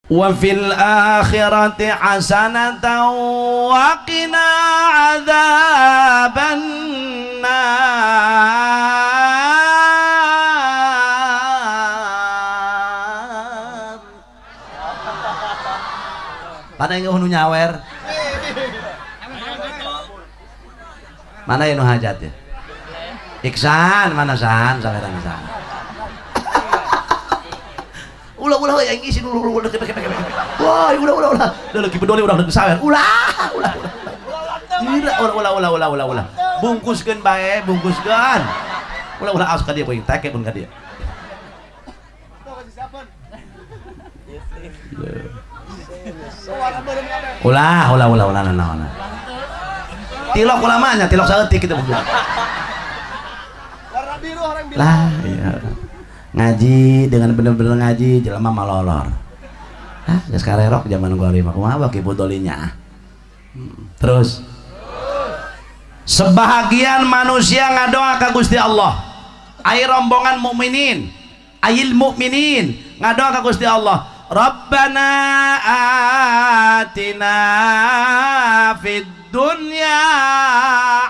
Wa fil akhirati hasanatan wa qina adzaban nar. Mana yang nu nyawer? Mana yang nu hajat ya? Iksan, mana san? Saweran san. Ulah ulah yang isi dulu ulah ulah wah ulah ulah ulah udah lagi peduli ulah ulah sawer ulah ulah ulah ulah ulah ulah ulah ulah bungkuskeun bae bungkuskeun ulah ulah aos ka dieu poing teke pun ka dieu. Ulah ulah ulah ulah naon tilok ulamanya tilok saeutik kitu lah iya. Ngaji dengan bener-bener ngaji jelema malolor. Hah, geus karerok zaman gua lima kumaha baki bodolinya. Terus sebahagian manusia ngadoa ka Gusti Allah. Ai rombongan mukminin, ayil mukminin ngadoa ka Gusti Allah. Rabbana atina fid dunya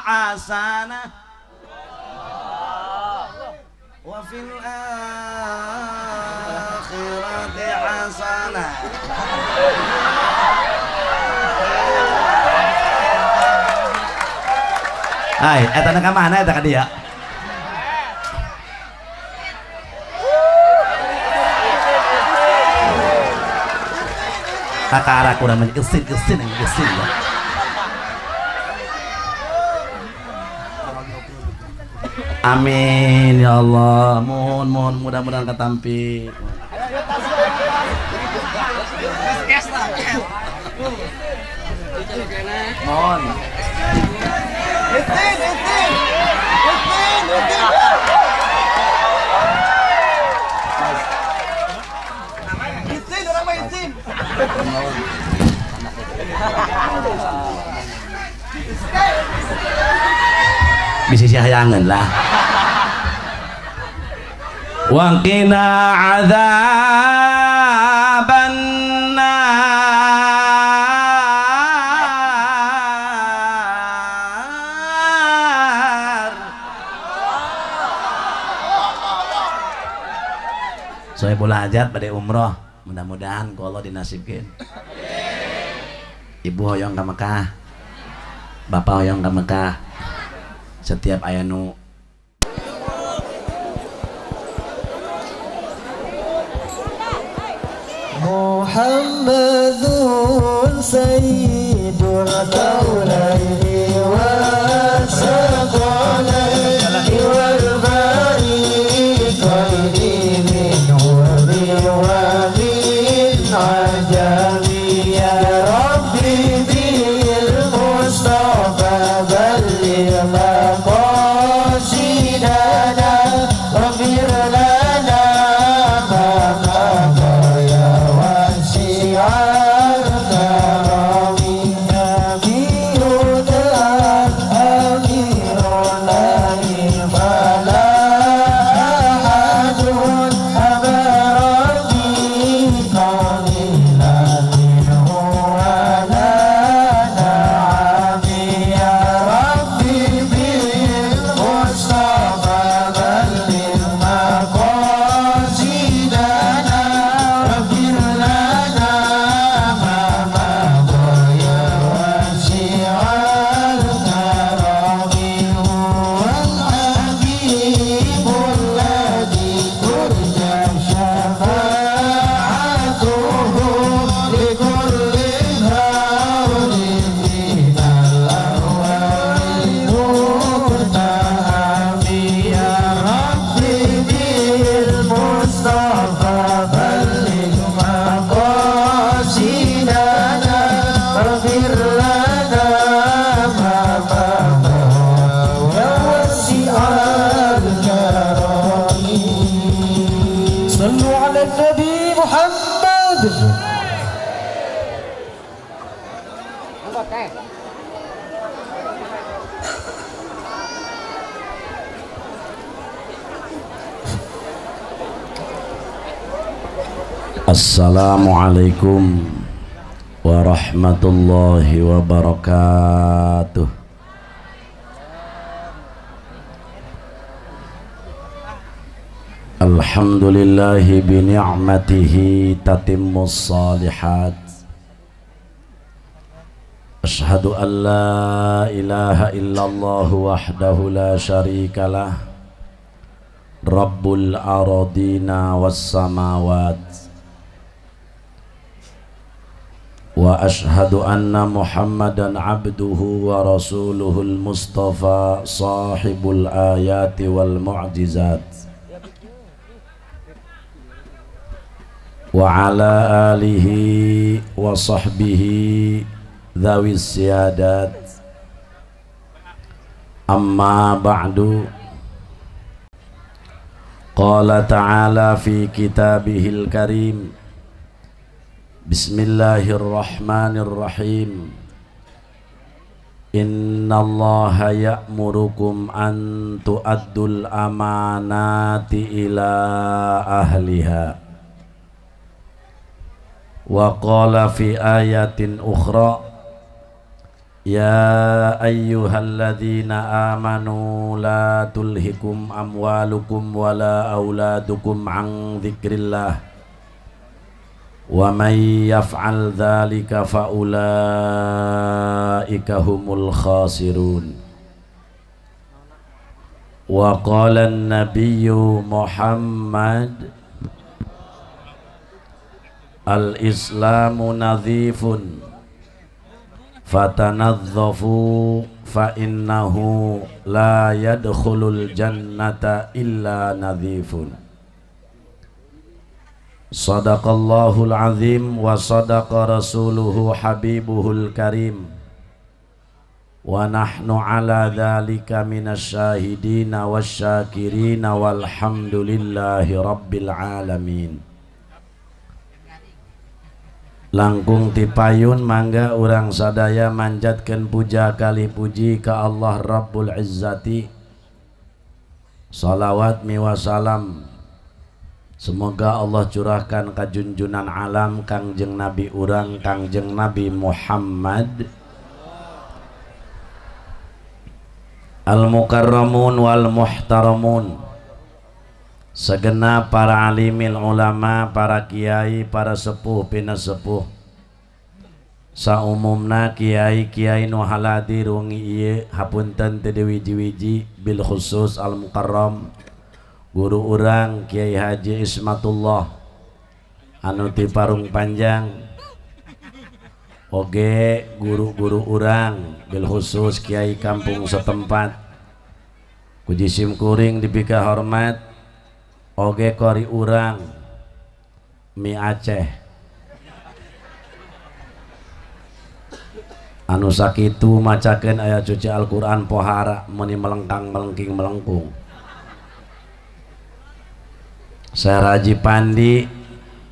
hasanah wa fil akhirati hasanah. Hai, eta ka mana eta ka dia? Kakara kurang banyak gesin gesin yang gesin ya. Amin ya Allah, mohon mohon mudah-mudahan ketampi. Mohon. Itin, orang mah itin. Bisa sihayangan lah. Wa qina adzaban nar. Sohibul hajat pada umroh, mudah-mudahan ku Allah dinasibkeun. Ibu hoyong ka Mekah, bapak hoyong ka Mekah. Setiap aya nu Muhammadun sayyidul kaulaini was-saqalaini wal fariqaini min urbi wa min ajami ya Rabbi bil Mustafa balligh maqasidana waghfir lana ma qada ya wasi'al karami nabiyuna amiruna fala ahadun abarati qalilan minhu wala na'ami ya Rabbi bil Mustafa balligh maqasidana waghfir lana ma madha ya wasi'al karami huwal habibul ladzi turja syafa'atuhu likulli hawlin minal ahwali muqtahami ya Rabbi bil Mustafa balligh maqasidana waghfir lana ma madha ya wasi'al karami. Sallu ala Nabi Muhammad. Assalamualaikum warahmatullahi wabarakatuh. Alhamdulillahi bi ni'matihi tatimmus salihat. Ashhadu an la ilaha illallah wahdahu la syarikalah, Rabbul aradina was samawat. Wa ashhadu anna Muhammadan abduhu wa rasuluhul mustafa sahibul ayati wal mu'jizat. Wa ala alihi wa sahbihi dzawis siyadat. Amma ba'du. Qala ta'ala fi kitabihil karim. Bismillahirrahmanirrahim. Innallaha ya'murukum an tu'addul amanati ila ahliha. Wa qala fi ayatin ukhra, ya ayyuhalladzina amanu la tulhikum amwalukum wala auladukum an dzikrillah wa may yaf'al dzalika fa ulaika humul khasirun. Wa qala an-nabiyyu Muhammad, al-islamu nadhifun fatanadhafu fa innahu la yadkhulul jannata illa nadhifun. Sadaqallahul azim wa sadaqa rasuluhu habibuhul karim. Wa nahnu ala dhalika minasyahidina wasyakirina walhamdulillahi rabbil alamin. Langkung tipayun mangga urang sadaya manjatkeun puja kali puji ka Allah Rabbul Izzati. Salawat miwa salam semoga Allah curahkan ka junjunan alam Kangjeng Nabi urang Kangjeng Nabi Muhammad. Al mukarramun wal muhtaramun, segenap para alimil ulama, para kiai, para sepuh pinasepuh, saumumna kiai-kiai nu haladir wengi ieu hapunten teu diwiji-wiji, bil khusus al mukarram guru urang Kiai Haji Ismatullah anu ti Parung Panjang, oge guru-guru urang bil khusus kiai kampung setempat, kuji simkuring dipika hormat, oge kori urang Mi Aceh anu sakitu macakeun ayat suci Al-Qur'an pohara meuni melengkang melengking melengkung. Seraji Pandi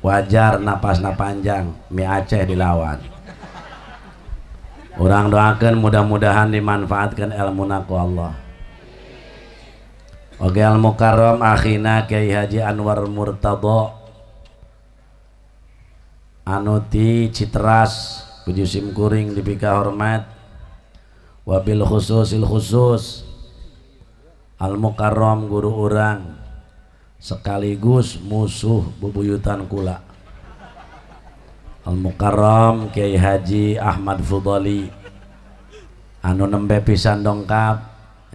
wajar napasna panjang, Mi Aceh dilawan. Urang doakeun mudah-mudahan dimanfaatkan ilmuna ku Allah. Oge al mukarram akhina Kiai Haji Anwar Murtadha anu ti Citeras puji simkuring dipika hormat, wabil khususil khusus al mukarram guru urang sekaligus musuh bubuyutan kula al mukarram Kiai Haji Ahmad Fudhali anu nembe pisan dongkap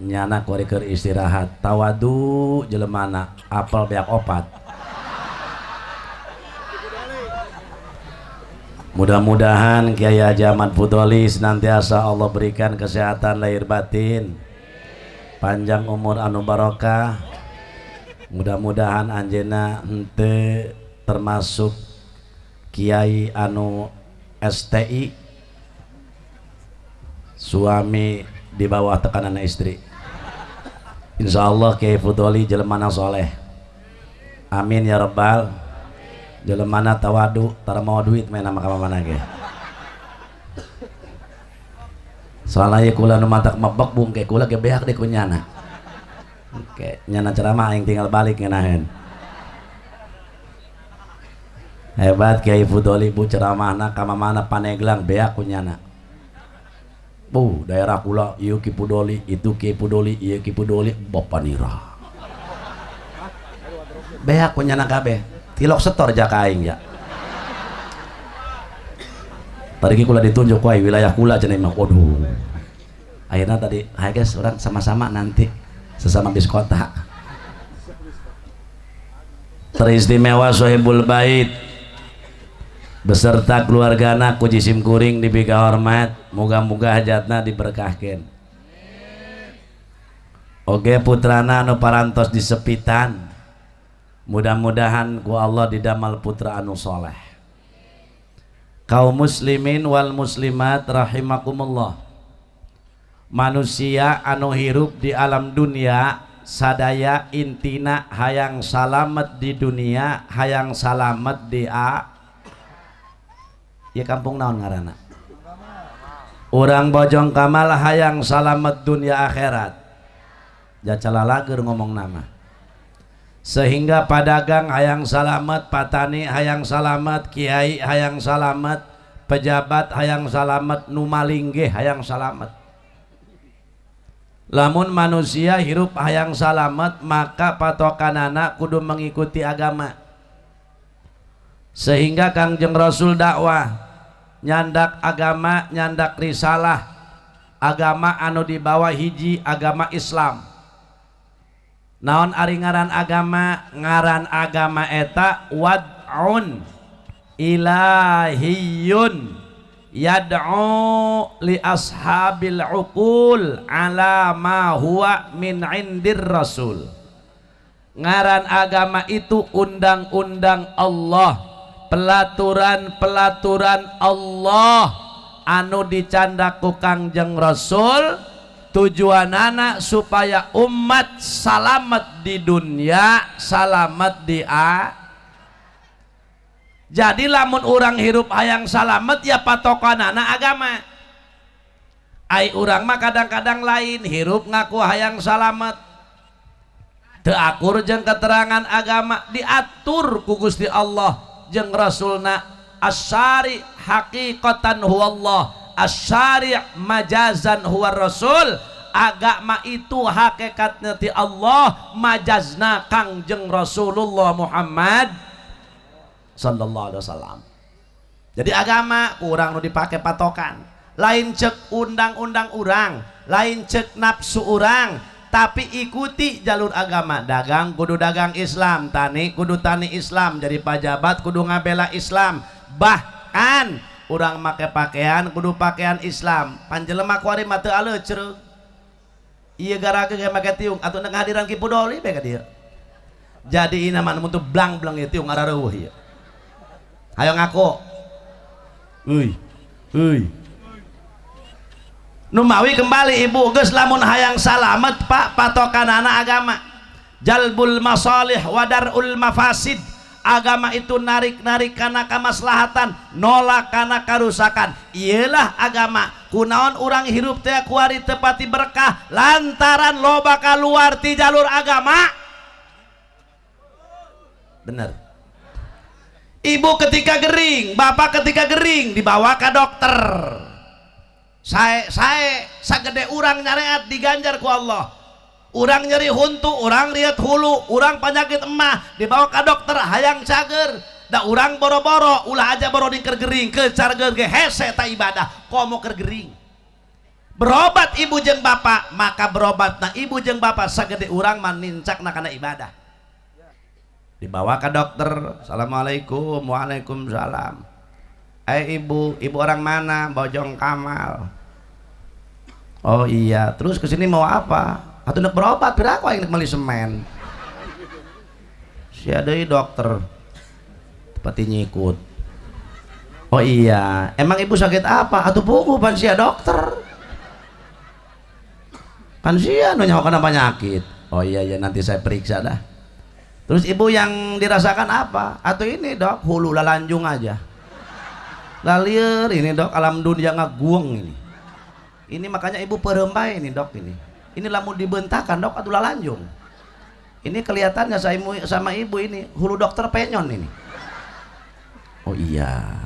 nyana kuari keur istirahat tawadu jelemana apel beak opat. Mudah-mudahan Kiai Haji Ahmad Fudhali senantiasa Allah berikan kesehatan lahir batin, panjang umur anu barokah. Mudah-mudahan anjeunna henteu termasuk kiai anu STI, suami di bawah tekanan istri. Insya Allah Kiai Fudhali jelemana soleh, amin ya rabbal. Jelemana tawadu, tara mau duit main sama mana ge. Soalnya ya kula nu matak mebek bungke kula ge beak deh kunyana. Oke, nyana ceramah aing tinggal balik ngeunaheun. Hebat Kiai Fudoli, Bu, ceramahna ka mana, Paneglang beak kunyana. Bu, daerah kula ieu Ki Fudoli, itu Ki Fudoli, ieu Ki Fudoli, bapanira. Beak kunyana kabeh. Tilok setor jaka aing ya. Tadi kula ditunjuk wae wilayah kula cenah mah. Waduh. Akhirnya tadi, hai guys, orang sama-sama nanti sesama bis kota. Teristimewa Sohibul Bait beserta keluargana ku jisim kuring dibika hormat, moga-moga hajatna diberkahkeun. Oge putrana anu parantos disepitan, mudah-mudahan ku Allah didamal putra anu soleh. Kaum muslimin wal muslimat rahimakumullah, manusia anu hirup di alam dunia sadaya intina hayang salamet di dunia, hayang salamet di a ya kampung naon ngaranna. Urang Bojong Kamal hayang salamet dunia akhirat, jacala lager ngomong nama. Sehingga padagang hayang salamet, patani hayang salamet, kiai hayang salamet, pejabat hayang salamet, nu maling ge hayang salamet. Lamun manusia hirup hayang salamet, maka patokanana kudu mengikuti agama. Sehingga Kangjeng Rasul dakwah nyandak agama, nyandak risalah agama anu dibawa hiji agama Islam. Naon ari ngaran agama? Ngaran agama eta wad'un ilahiyun yad'u li ashabil uqul ala ma huwa min indir rasul. Ngaran agama itu undang-undang Allah, pelaturan-pelaturan Allah anu dicandak ku Kangjeng Rasul, tujuanana supaya umat salamet di dunia, salamet di a. Jadi lamun urang hirup hayang salamet ya patokanana agama. Ai urang mah kadang-kadang lain, hirup ngaku hayang salamet, teu akur jeung keterangan agama, diatur ku Gusti Allah jeung Rasulna. Asyari haqiqatan huwallah, asyari majazan huwa rasul. Agama itu hakikatnya ti Allah, majazna Kangjeng Rasulullah Muhammad sallallahu alaihi wasallam. Jadi agama kurang nu dipake patokan, lain cek undang-undang urang, lain cek nafsu urang, tapi ikuti jalur agama. Dagang kudu dagang Islam, tani kudu tani Islam, jadi pajabat kudu ngabela Islam, bahkan urang make pakaian kudu pakaian Islam. Panjelema kuari mah teu aleuceureuh ieu gara ge make tiung atuh ngahadiran Ki Pudoli bae ka dieu. Jadi ini mah mun teu blang-blang ieu tiung arareuweuh ieu. Ayo ngaku. Euy. Euy. Numawi kembali ibu geus lamun hayang salamet pak patokanana agama. Jalbul masalih wadarul mafasid. Agama itu narik-narik kana kamaslahatan, nolak kana karusakan. Iyalah agama. Kunaon urang hirup teh kuari tepati berkah lantaran loba kaluar ti jalur agama. Bener. Ibu ketika gering, bapak ketika gering dibawa ke dokter. Sae sagede urang nyareat diganjar ku Allah. Urang nyeri huntu, urang lihat hulu, urang penyakit emah dibawa ke dokter hayang cager. Da urang boro-boro ulah aja boro dingker gering, ke cager ge hese ta ibadah, komo keur gering. Berobat ibu jeung bapak, maka berobatna ibu jeung bapak sagede urang mah nincakna kana ibadah. Dibawa ke dokter, assalamualaikum, waalaikumsalam. Ibu, ibu orang mana? Bojong Kamal. Oh iya, terus kesini mau apa? Atau nak berobat, pira aku yang beli semen. Si ada dokter, tepati nyikut. Oh iya, emang ibu sakit apa? Atau buku pan sia dokter. Pan sia nu nyaho kana penyakit. Oh iya iya, nanti saya periksa dah. Terus ibu yang dirasakan apa? Atau ini dok, hulu lalanjung aja. Lalir ini dok, alam dunia ngaguang ini. Ini makanya ibu perempai ini dok ini. Ini lamun dibentakan dok atau lalanjung. Ini kelihatannya saya sama ibu ini hulu dokter penyon ini. Oh iya.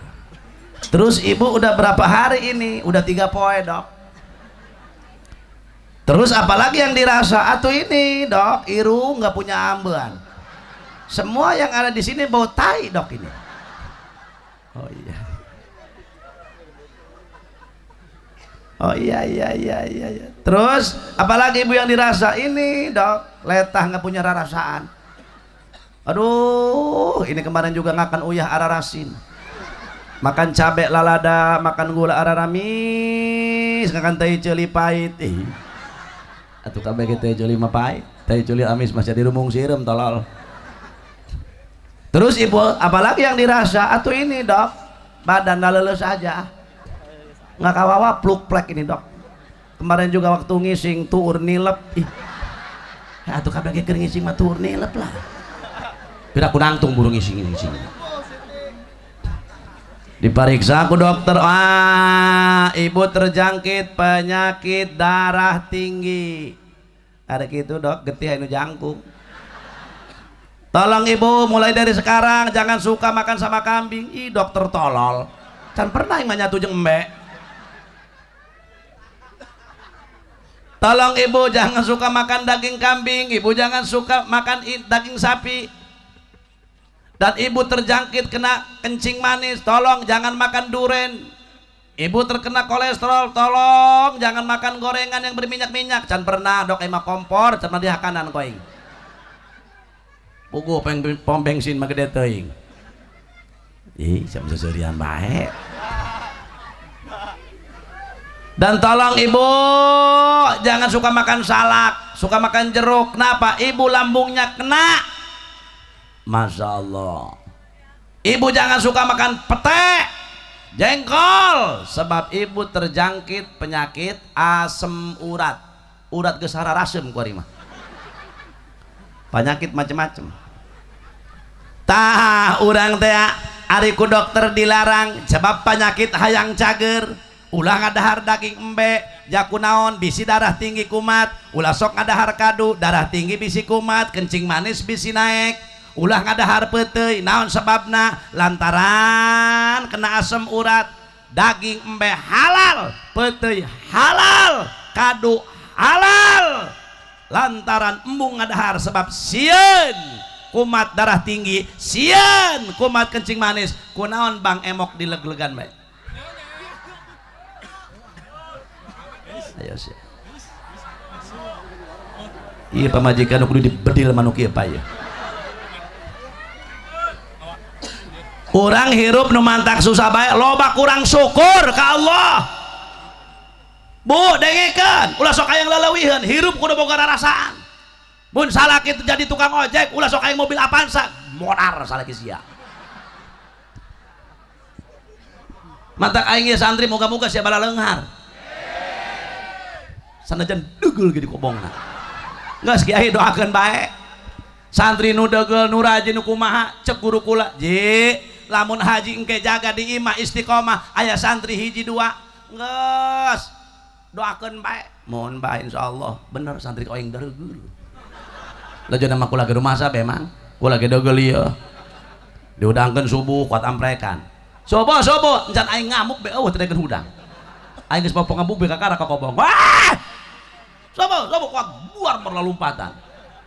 Terus ibu udah berapa hari ini? Udah 3 poe dok. Terus apalagi yang dirasa? Atau ini dok, irung nggak punya ambean. Semua yang ada di sini bau tai dok ini. Oh iya. Oh iya iya iya iya. Iya. Terus apalagi ibu yang dirasa? Ini dok, letah nggak punya rarasaan. Aduh, ini kemarin juga ngakan uyah ararasin. Makan cabe lalada, makan gula araramis, ngakan tai ceuli pahit. Atuh kabeh ge tai ceuli mah pahit, tai ceuli amis masih dirumung sireum tolol. Terus ibu apalagi yang dirasa? Atuh ini dok, badan laleles aja. Nggak kawawa pluk plek ini dok. Kemarin juga waktu ngising tuur nilep. Ih. Atuh kabeh ge keur ngising mah tuur nilep lah. Pira ku nangtung burung ngising-ngising. Diperiksa ku dokter, ah, ibu terjangkit penyakit darah tinggi. Ada gitu dok, getih anu jangkung. Tolong ibu mulai dari sekarang jangan suka makan sama kambing. Ih dokter tolol. Can pernah yang nyatu jeung embe. Tolong ibu jangan suka makan daging kambing, ibu jangan suka makan daging sapi. Dan ibu terjangkit kena kencing manis, tolong jangan makan duren. Ibu terkena kolesterol, tolong jangan makan gorengan yang berminyak-minyak. Can pernah dok emang kompor, can pernah dihakanan koing. Puguh pom bensin mah gede teuing. Ih, siapa seserian bae. Dan tolong ibu jangan suka makan salak, suka makan jeruk. Kenapa? Ibu lambungnya kena. Masya Allah. Ibu jangan suka makan pete, jengkol, sebab ibu terjangkit penyakit asam urat. Urat geus hararasem ku ari mah. Penyakit macem-macem. Tah urang teh ari ku dokter dilarang sebab penyakit hayang cager. Ulah ngadahar daging embe, jaku naon bisi darah tinggi kumat, ulah sok ngadahar kadu, darah tinggi bisi kumat, kencing manis bisi naik. Ulah ngadahar peuteuy, naon sebabna? Lantaran kena asam urat. Daging embe halal, peuteuy halal, kadu halal. Lantaran embung ngadahar sebab sieun kumat darah tinggi, sieun kumat kencing manis. Kunaon bang emok dileg-legan bae. Ayo sih. Iya pamajikan kudu dibedil manuk ieu pa ieu. Urang hirup nu mantak susah bae, loba kurang syukur ka Allah. Bu, dengekeun, ulah sok hayang leleuwiheun, hirup kudu boga rarasaan. Mun salaki jadi tukang ojek, ulah sok hayang mobil Avanza, modar salaki sia. Mantak aing ieu santri moga-moga sia balaleunghar. Sanajan degel ge dikobongna. Geus kiai doakeun bae. Santri nu degel, nu rajin, nu kumaha, cek guru kula, ji, lamun haji engke jaga di imah istiqomah, aya santri hiji dua, geus doakeun bae. Mohon bae insyaallah bener santri aing degel. Lajana mah kula ge rumasa be mang, kula ge degel ieu. Diudangkeun subuh kuat amprekan. Subuh subuh encan aing ngamuk be eueuh teu daekeun hudang. Aing geus popong ngamuk be kakara ka kobong. Wah! Subuh subuh kuat buar berlalumpatan.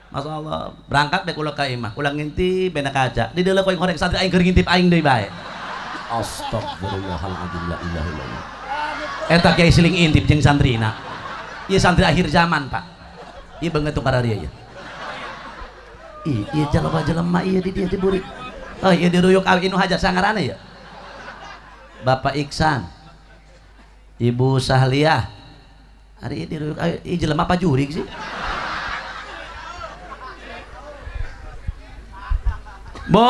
Masya Allah, berangkat be kula ka imah, kula ngintip bena kaca. Di deuleu koing horeng santri aing keur ngintip aing deui bae. Astagfirullahaladzim, la ilaha illallah. Eta kiai siling intip jeung santrina. Ieu santri akhir zaman, Pak. Ieu beungeut tong kararieu ieu. Ih, ieu jelema jelema ieu di dieu diburi. Oh, ieu diruyuk awi nu hajar sangarana ieu. Bapak Iksan, Ibu Sahliah. Ari ieu diruyuk awi, ieu jelema apa jurig sih? Bo,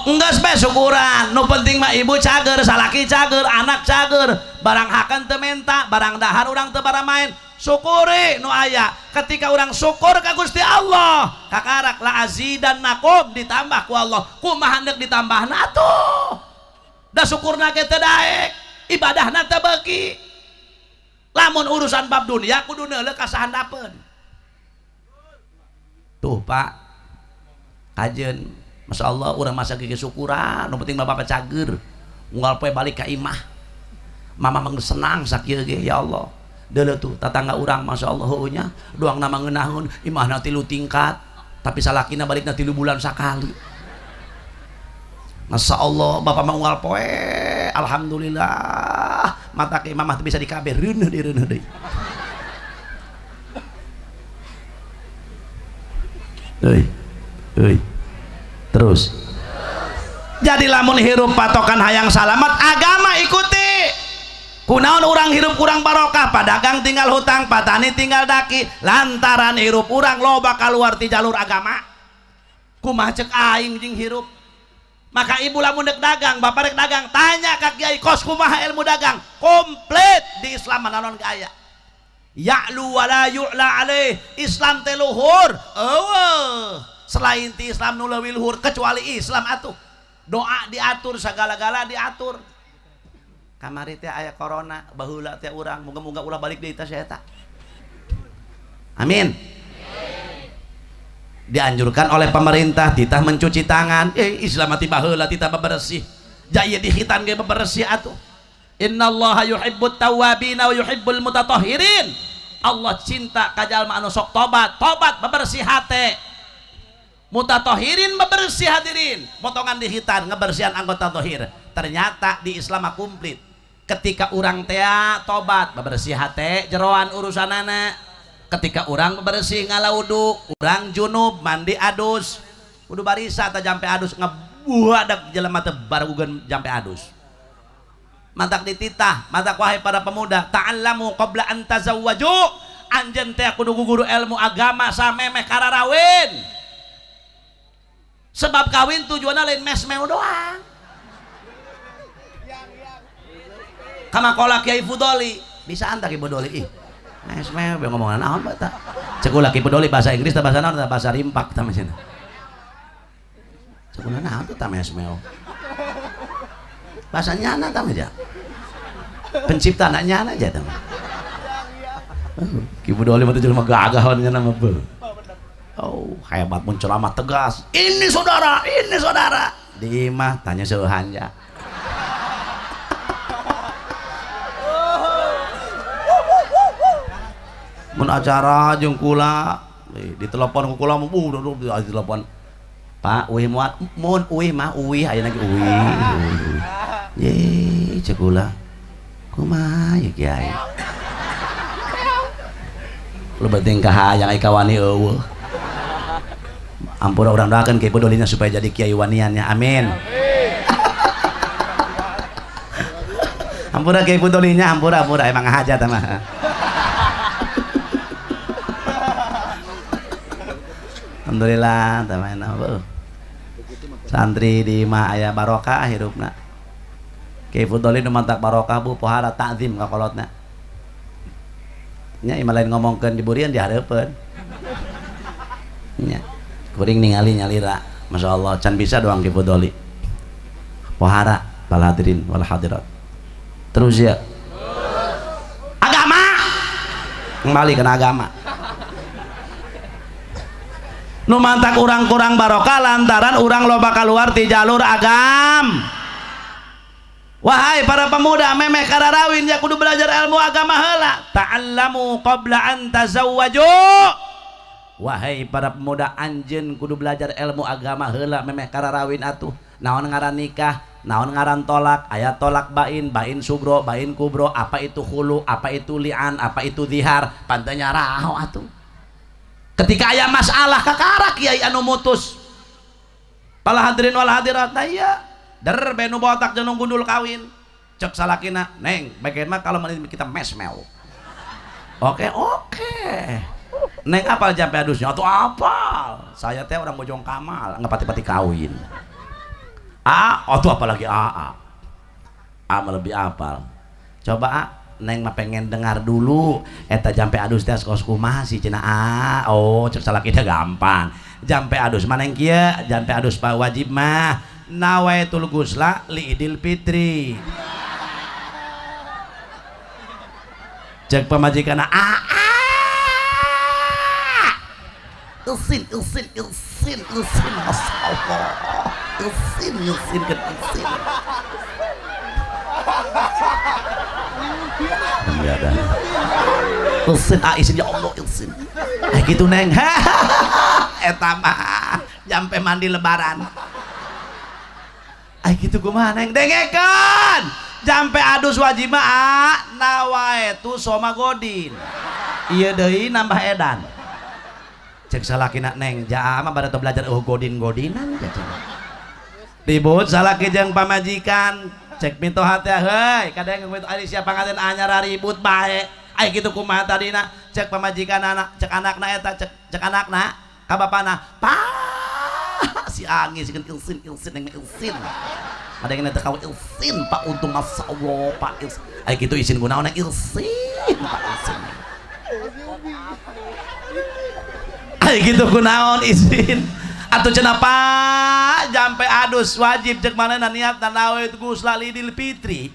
enggeus bae syukuran. Nu penting mah ibu cager, salaki cager, anak cager. Barang hakan teu menta, barang dahar urang teu baramaen. Syukuri nu aya. Ketika urang syukur ka Gusti Allah, kakarak la azidannakum ditambah ku Allah. Kumaha hendeuk ditambahna atuh? Da syukurna ge teu daek, ibadahna teu beuki. Lamun urusan bab dunia kudu neuleuh ka sahandapeun. Tuh Pak, kajeun Masya Allah urang masa gigi syukuran, nu penting mah bapak cager. Unggal poe balik ka imah. Mama mah senang sakieu ge ya Allah. Deuleu tuh tatangga urang Masya Allah heueuh nya, doangna mah ngeunaheun, imahna 3 tingkat, tapi salakina balikna 3 bulan sakali. Masya Allah bapak mah unggal poe, alhamdulillah mata ke imah mah teu bisa dikabeh reuneuh deui reuneuh deui. Euy. Euy. Terus. Jadi lamun hirup patokan hayang salamat agama ikuti. Kunaon urang hirup kurang barokah, padagang tinggal hutang, patani tinggal daki, lantaran hirup urang loba kaluar ti jalur agama. Kumaha ceuk aing jeung hirup? Maka ibu lamun rek dagang, bapak rek dagang, tanya ka kiai kos kumaha ilmu dagang, komplit di Islam manaon ge aya. Ya'lu wala yu'la alaih, Islam teh luhur, eueuh. Selain ti Islam nu leuwih luhur kecuali Islam atuh. Doa diatur, sagala-gala diatur. Kamari teh aya corona, baheula teh urang moga-moga ulah balik deui teh eta. Amin. Dianjurkan oleh pemerintah titah mencuci tangan. Islam mati baheula titah bebersih. Jaya di khitan ge bebersih atuh. Innallaha yuhibbut tawwabina wa yuhibbul mutatahhirin. Allah cinta ka jalma anu sok tobat, tobat bebersih hate. Mutatahhirin bebersih hadirin. Potongan di khitan ngebersihan anggota zahir. Ternyata di Islam mah komplit. Ketika urang tea tobat bebersih hate jeroan urusanana. Ketika urang bebersih ngalaudu, urang junub mandi adus. Kudu barisa ta jampe adus ngebuadak jelema teh barugan jampe adus. Mantak dititah, mantak wahai para pemuda, ta'allamu qabla an tazawwaju. Anjeun teh kudu guru ilmu agama samemeh kararawin. Sebab kawin tujuanna lain mesmeu doang. Kama qala Kiai Fudoli, bisa anta Kiai Fudoli ih. Mesmeu be ngomongan naon bae ta. Cek ulah Kiai Fudoli bahasa Inggris ta bahasa naon ta bahasa rimpak ta mah cenah. Cek ulah naon ta mesmeu. Bahasa nyana ta mah ja. Pencipta anak nyana aja ta mah. Ki Fudoli mah teh jelema gagah nyana mah beuh. Oh, hebat mun ceramah tegas. Ini saudara, ini saudara. Di imah tanya seuhan ja. Mun acara jeung kula, ditelepon ku kula mah ditelepon. Pak, uih muat, mun uih mah uih ayeuna ge uih. Ye, cek kula. Kumaha ye kiai? Lu penting kahayang ai kawani eueuh. Ampura urang doakeun Kiai Fudolina supaya jadi kiai waniannya. Amin. Ampura Kiai Fudolinya, ampura ampura emang hajat mah. Alhamdulillah tah mah santri di imah aya barokah hirupna. Kiai Fudoli nu mantak barokah bu pohara takzim ka kolotna. Nya imah lain ngomongkeun di burian di hareupeun. Nya kuring ningali nyalira Masya Allah can bisa doang Kiai Fudoli. Pohara wal hadirin wal hadirat. Terus ya agama kembali kena agama. Nu mantak urang kurang barokah lantaran urang loba keluar ti jalur agam. Wahai para pemuda memeh kararawin ya kudu belajar ilmu agama heula. Ta'allamu qabla an tazawwaju. Wahai para pemuda anjeun kudu belajar ilmu agama heula memeh kararawin atuh. Naon ngaran nikah, naon ngaran tolak, aya tolak bain, bain sugro, bain kubro, apa itu khulu, apa itu li'an, apa itu zihar, pantenya raho atuh. Ketika aya masalah kakara kiai anu mutus. Pala hadirin wal hadirat, nah iya, der benu botak jeung gundul kawin. Cek salakina, neng, bagian mah kalau kita mesmel. Oke, oke. Neng apal jampe adusnya atau apal? Saya teh orang Bojong Kamal, nggak pati-pati kawin. A, oh tuh apalagi A, A. A lebih apal. Coba A, neng mah pengen dengar dulu eta jampe adus teh kos kumaha sih cenah A. Oh, cek salakina gampang. Jampe adus mah neng kieu, jampe adus pa wajib mah nawaitul gusla li idil fitri. Cek pamajikan A, A. Ilsin, ilsin, ilsin, ilsin, masyaallah. Isin isin kan isin. Ada. Isin ah isin ya Allah isin. Eh gitu neng. Eta mah jampe mandi lebaran. Ai gitu kumaha neng dengekeun. Jampe adus wajib mah ah nawaitu soma godin. Ieu deui nambah edan. Cek salakina neng jaa mah bade belajar eueuh godin-godinan. Ribut salaki jeung pamajikan. Cek mitoha teh heuy kadang mitoha ari sia panganten anyar ribut bae. Ai kitu kumaha tadina cek pamajikan anak cek anakna eta cek cek anakna ka bapana. Pak si angis sieun ilsin ilsin neng ilsin. Kadang teh kawe ilsin Pak untung masyaallah Pak ilsin. Ai kitu isin kunaon neng ilsin Pak ilsin. Ai kitu kunaon isin. Atuh cenah Pak jampe adus wajib cek manehna niatna nawaitu gusla lidil fitri.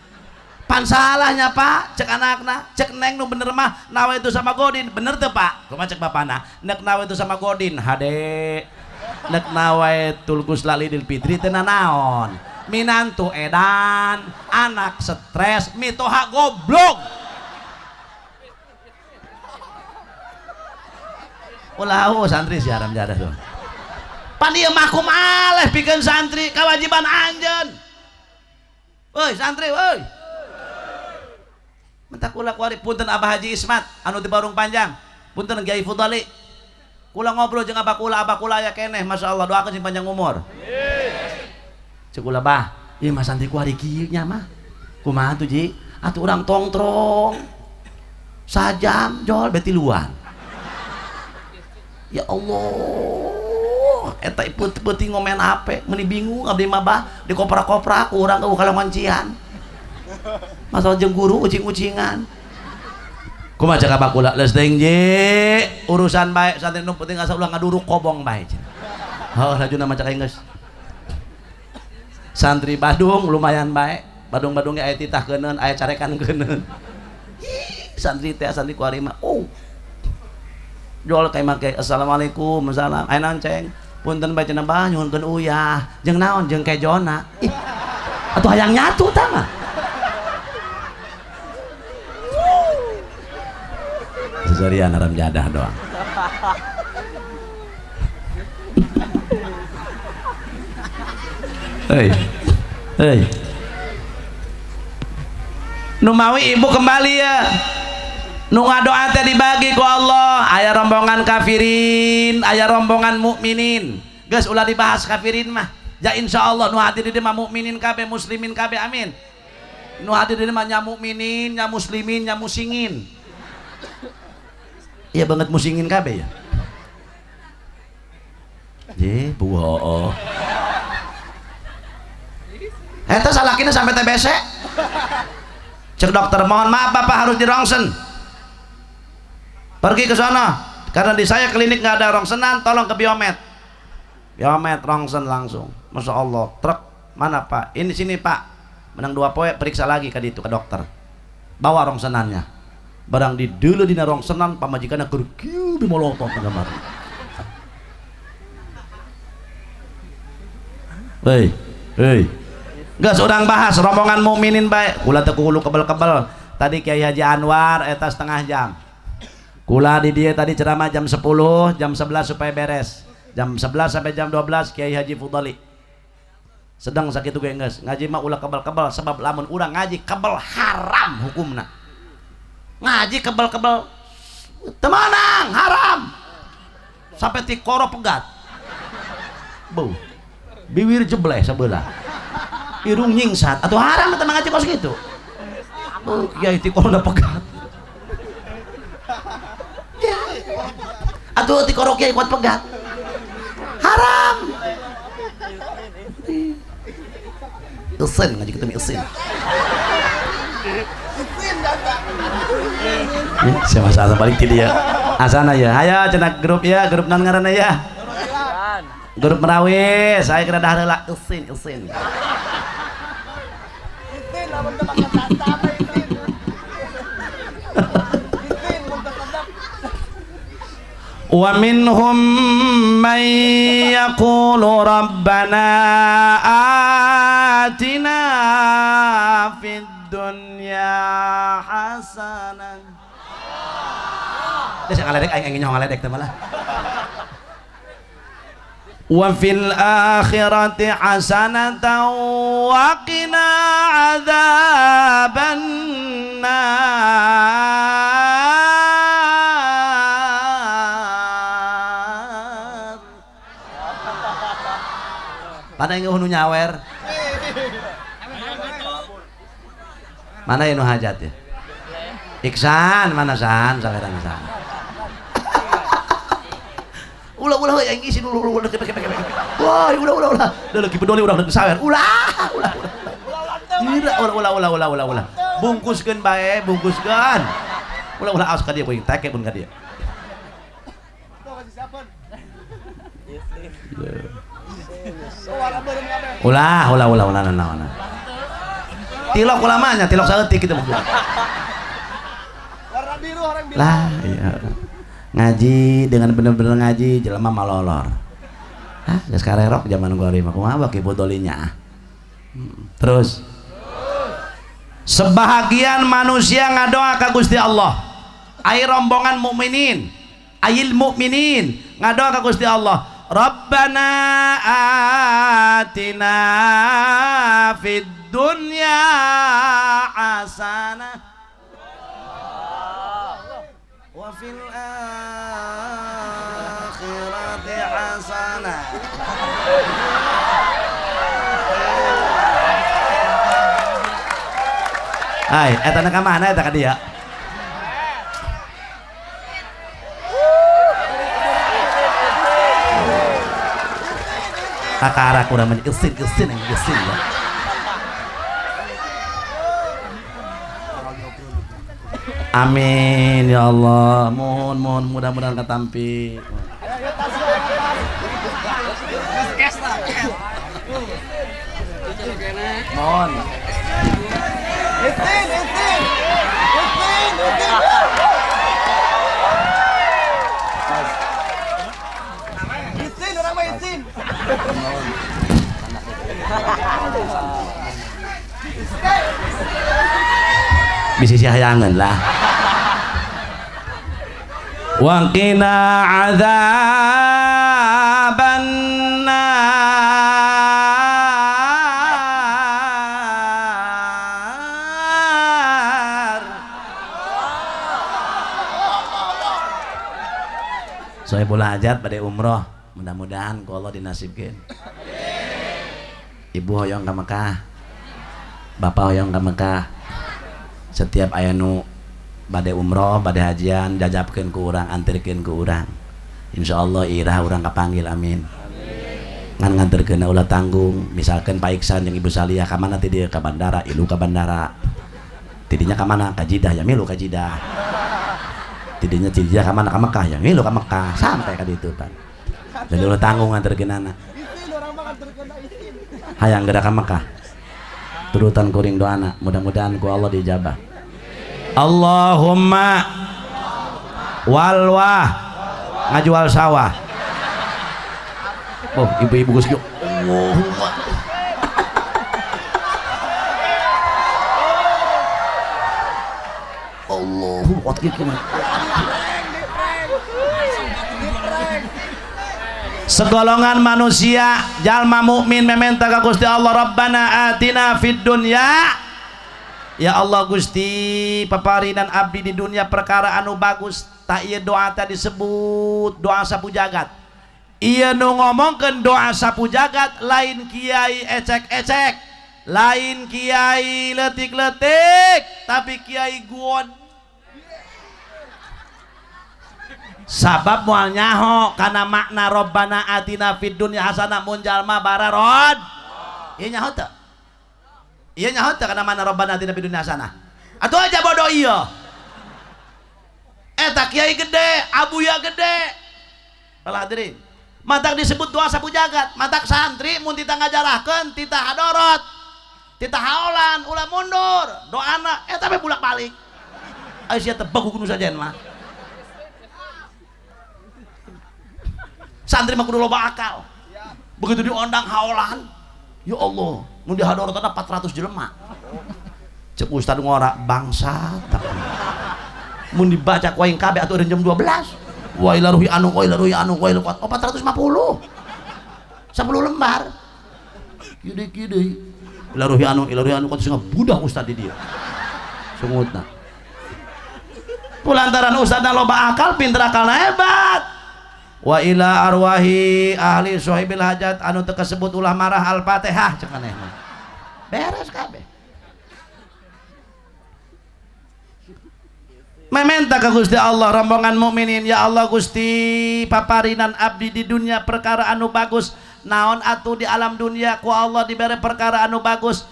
Pan salahnya Pak cek anakna cek neng nu bener mah nawaitu sama godin bener teu Pak? Kumaha cek bapana? Nek nawaitu sama godin hade. Nek nawaitul gusla lidil fitri teu nanaon. Minantu edan, anak stres, mitoha goblok. Ulah santri siaran jadah tuh. Pan ieu mahkum aleh pikeun santri kewajiban anjeun. Euy santri euy. Mentak kula kuari punten Abah Haji Ismat anu di Barung Panjang. Punten Kiai Fudali. Kula ngobrol jeung abah kula aya keneh masyaallah doakeun sing panjang umur. Cek kula bah, ieu mah santri kuari kieu nya mah. Kumaha tuh Ji? Atuh urang tongtrong. Sajam jol beti luan. Ya Allah. Eta peuting ngomen HP meuni bingung abdi mah bah dikoprak-koprak urang eueuh kalawancian. Masalah jeung guru ucing-ucingan. Kumaha cek abah kula leus teuing Ji urusan bae santri nu penting asa ulah ngaduruk kobong bae cenah. Heuh lajuna mah cek aing geus. Santri Badung lumayan bae. Badung-badung ge aya titah keuneun aya carekan keuneun. Santri teh santri kuari mah oh. Jual kayak make assalamualaikum salam aya naon ceng punten bae cenah bah nyuhunkeun uyah jeung naon jeung kejona ih atuh hayang nyatu tah mah seserian haram jadah doang. Hei hei nu mawi ibu kembali ya nu ngadoa teh dibagi ku Allah aya rombongan kafirin aya rombongan mukminin geus ulah dibahas kafirin mah ja insyaallah nu hadir di dieu mah mukminin kabeh muslimin kabeh amin nu hadir di dieu mah nya mukminin nya muslimin nya musingin iya banget musingin kabeh ya je buho eta salakina sampai TBC cek dokter mohon maaf bapak harus di rongsen pergi ke sana karena di saya klinik nggak ada rongsenan tolong ke biomed biomed rongsen langsung masya Allah truk mana pak ini sini pak menang 2 poe periksa lagi ke itu ke dokter bawa rongsenannya barang di dulu dina rongsenan pamajikanna keur kieu dimolotot gambar hei hei geus urang bahas rombongan mukminin bae kula teu kuulu kebel-kebel tadi Kiai Haji Anwar eta setengah jam kula di dia tadi ceramah jam 10 jam 11 supaya beres jam 11 sampai jam 12 Kiai Haji Fudali sedang sakit ge geus ngaji mah ulah kebel-kebel sebab lamun urang ngaji kebel haram hukumna ngaji kebel-kebel teu meunang haram sampai tikoro pegat beuh biwir jebleh sebelah irung nyingsat atau haram eta ngaji kos kitu oh kiai tikoro pegat atuh tikoro kiai kuat pegat haram isin ngaji ketemu isin siapa salah balik ti dia asana ya hayo cenah grup ya grup naon ngaranna ya grup Merawi saya kira dah heula isin isin isin lamun teu make sasama isin isin mun teu sedap. Wa minhum man yaqulu rabbana atina fid dunya hasanah. Geus ngaledek aing aing nyaho ngaledek teh malah. Wa fil akhirati hasanatan wa qina adzaban nar. Mana yang nu nyawer? Mana yang nu hajat ya? Iksan, mana san? Saweran san. Ulah ulah yang isi dulu ulah. Wah, ulah ulah ulah. Udah lagi peduli udah sawer. Ulah, ulah ulah. Ulah ulah ulah ulah ulah ulah. Bungkuskeun bae, bungkuskeun. Ulah ulah aos ka dieu kuing teke pun ka dieu. Ulah, ulah, ulah, ulah, ulah, ulah. Tilok ulamanya, tilok saeutik kitu mah. Warna biru orang biru. Lah, iya. Ngaji dengan bener-bener ngaji jelema malolor. Hah, geus karerok zaman gua mah kumaha baki bodolinya. Terus sebahagian manusia ngadoa ka Gusti Allah. Ai rombongan mukminin, ayil mukminin ngadoa ka Gusti Allah. Rabbana atina fid dunya hasanah wa fil akhirati hasanah. Hai, eta na ka mana eta ka dieu? Kakara kurang banyak isin isin yang isin ya. Amin ya Allah, mohon mohon mudah-mudahan ketampi. Mohon. Isin isin isin isin. Isin orang mah isin. Bisa sihayangan lah. Wa qina adzaban nar. Sohibul hajat pada umroh, mudah-mudahan ku Allah dinasibkeun. Ibu hoyong ka Mekah, bapak hoyong ka Mekah. Setiap aya nu bade umroh, bade hajian, jajabkeun ku urang, anterkeun ku urang. Insyaallah irah urang kapanggil, amin. Ngan nganterkeun ulah tanggung, misalkan Pak Iksan jeung Ibu Saliyah ka mana ti dieu ka bandara, ilu ka bandara. Tidinya ka mana? Ka Jidah, ya milu ka Jidah. Tidinya Jidah ka mana? Ka Mekah, ya milu ka Mekah, sampai ka ditu pan. Jadi ulah tanggung nganterkeunana. Hayang geura ka Mekah. Turutan kuring doana, mudah-mudahan ku Allah diijabah. Allahumma walwah ngajual sawah. Oh, ibu-ibu geus kieu. Allahumma. Allahumma kieu mah. Segolongan manusia jalma mukmin mementa ka Gusti Allah, Rabbana atina fid dunya. Ya Allah Gusti, paparinan abdi di dunia perkara anu bagus. Tak ieu doa tadi disebut doa sapu jagat. Ieu nu ngomongkeun doa sapu jagat lain kiai ecek-ecek, lain kiai leutik-leutik, tapi kiai guon. Sabab moal nyaho kana makna Rabbana atina fid dunya hasanah mun jalma bararod. Ieu nyaho teu? Ieu nyaho teu kana makna Rabbana atina fid dunya hasanah? Atuh aja bodoh ieu. Eta kiai gede, abuya gede. Balah hadirin. Matak disebut doa sapu jagat, matak santri mun tita ngajarahkeun, tita hadorot, tita haolan, ulah mundur, doana eta we bulak-balik. Ai sia teh bagu kudu sajen mah. Santri mah kudu loba akal. Begitu diondang haolan, ya Allah, nu dihadorotna 400 jelema. Cek ustad ngora bangsat. Mun dibaca ku aing kabeh atuh jam 12. Wa ila ruhi anu, wa ila ruhi anu, wa ila oh 450. 10 lembar. Kieu deui. Ila ruhi anu, ila ruhi anu kok budah ustad di dieu. Sungutna. Pulantaran ustadna loba akal, pinter akalna hebat. Wa ila arwahi ahli sohibil hajat anu teu kasebut ulah marah al-Fatihah cek manehna. Beres kabeh. Mementa ka Gusti Allah rombongan mukminin, ya Allah Gusti paparinan abdi di dunia perkara anu bagus, naon atuh di alam dunia ku Allah dibere perkara anu bagus.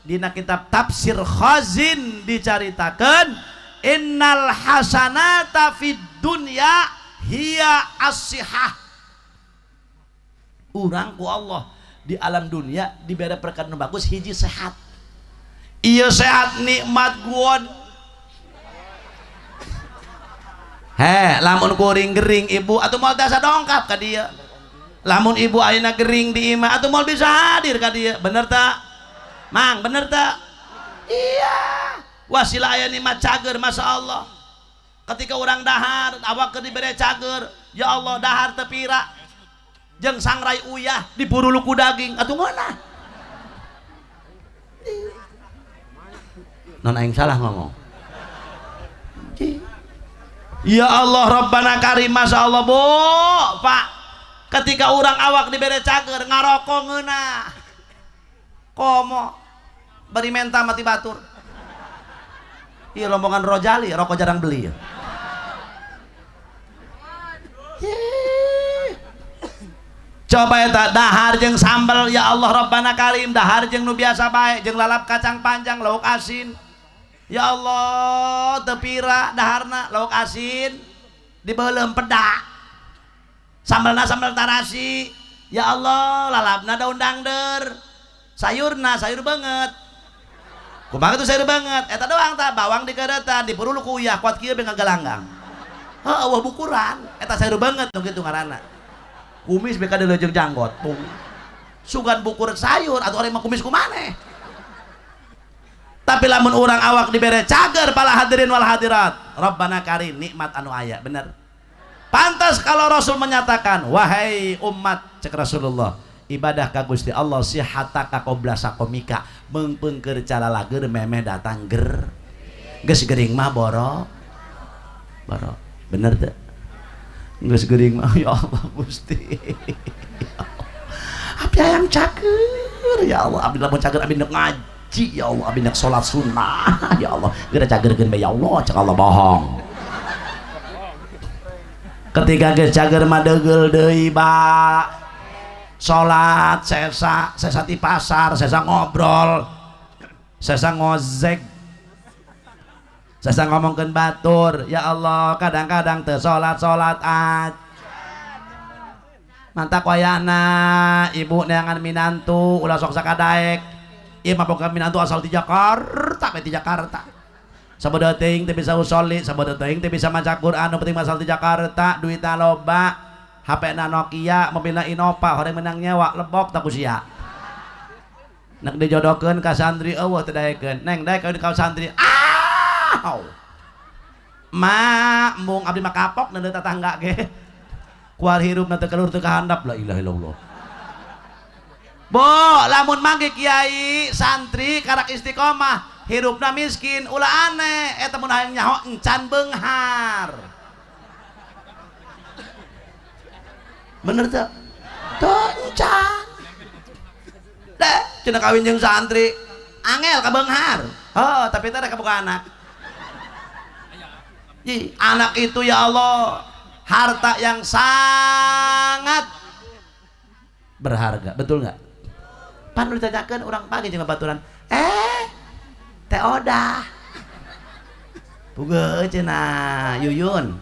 Dina kitab tafsir Khazin dicaritakeun innal hasanata fid dunya hiya as-sihah. Urang ku Allah di alam dunia dibere perkara anu bagus hiji sehat. Ieu sehat nikmat guon. He, lamun kuring gering ibu atuh moal tiasa dongkap ka dieu. Lamun ibu ayeuna gering di imah atuh moal bisa hadir ka dieu. Bener tak? Mang, bener tak? Iya. Wasilah aya nikmat cager masyaallah. Ketika orang dahar awak keur dibere cager, ya Allah dahar teu pira. Jeung sangrai uyah dipurulu ku daging atuh ngeunah. Non aing salah ngomong. Ya Allah Rabbana karim masyaallah Bu, Pak. Ketika orang awak dibere cager ngaroko ngeunah. Komo bari menta mati batur. Iya rombongan Rojali, rokok jarang beli ya. Coba eta dahar jeung sambel ya Allah Rabbana karim, dahar jeung nu biasa bae jeung lalap kacang panjang lauk asin. Ya Allah, teu pira daharna lauk asin dibeuleum peda. Sambelna sambel tarasi. Ya Allah, lalapna daun dangder. Sayurna sayur banget. Kumaha tuh sayur banget? Eta doang tah bawang dikeureutan, dipurulu ku uyah kuat kieu be ngagalanggang. Heuh, eueuh bukuran. Eta sayur banget nu kitu ngaranna. Kumis be kadeuleu jeung janggot. Sugan bukur sayur atuh ari mah kumis ku maneh. Tapi lamun urang awak dibere cager pala hadirin wal hadirat, Rabbana karim nikmat anu aya, bener. Pantas kalau Rasul menyatakan, wahai umat cek Rasulullah, ibadah ka Gusti Allah sihataka qabla sakomika, meungpeungkeun calalager memeh datang ger. Geus gering mah boro. Boro. Bener teu? Geus gering mah ya Allah Gusti. Abdi hayang cager ya Allah, abdi lamun cager abdi ngaji ya Allah, abdi nek salat sunnah ya Allah, geura cagerkeun bae ya Allah, cek Allah bohong. Ketika geus cager mah deugel deui ba. Salat sesa, sesa di pasar, sesa ngobrol, sesa ngozek, sesa ngomongkeun batur, ya Allah kadang-kadang teu salat-salat aja. Mantak wayana ibu neangan minantu ulah sok sakadaek. Ieu mah boga minantu asal di Jakarta, we di Jakarta. Sabodo teuing teu bisa usolli, sabodo teuing teu bisa maca Quran, nu penting asal di Jakarta, duitna loba, HP-na Nokia, mobilna Innova, horeng menang nyewa, lebok tak ku sia. Nek dijodohkeun ka santri eueuh teu daekeun. Neng daek ka santri. Ah! Ma, mung abdi mah kapok neuleuh tatangga ge. Kuar hirupna teu kalur teu kahandap la ilaha illallah. Bo, lamun manggih kiai santri karak istiqomah, hirupna miskin, ulah aneh, eta mun hayang nyaho encan beunghar. Bener teu? Teu encan. Deh, cenah kawin jeung santri, angel ka beunghar. Heuh, tapi teh rek boga anak. Ih, anak itu ya Allah, harta yang sangat berharga, betul nggak? Pan ditanyakeun urang pagi jeung babaturan, teh odah. Pugeun cenah Yuyun.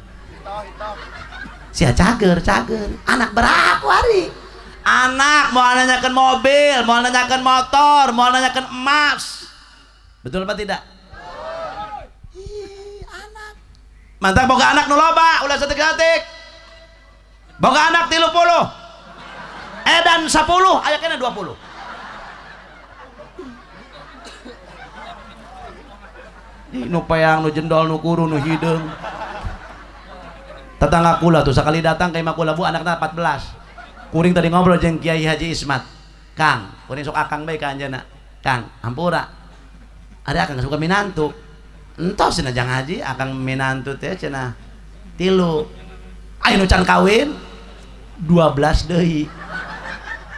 Sia cager, cager. Anak berapa hari? Anak mau nanyakeun mobil, mau nanyakeun motor, mau nanyakeun emas. Betul apa tidak? Ih, anak. Mantap boga anak nu loba, ulah saeutik-saeutik. Boga anak 30. Edan 10, aya keneh 20. Ih, nu peang, nu jendol, nu kuru, nu hideung. Tetangga kula tuh sekali datang ka imah kula bu anakna 14. Kuring tadi ngobrol jeung Kiai Haji Ismat. Kang, kuring sok akang bae ka anjeunna. Kang, hampura. Ada akang suka minantu. Entos cenah jang haji, akang minantu teh cenah 3. Aya nu can kawin 12 deui.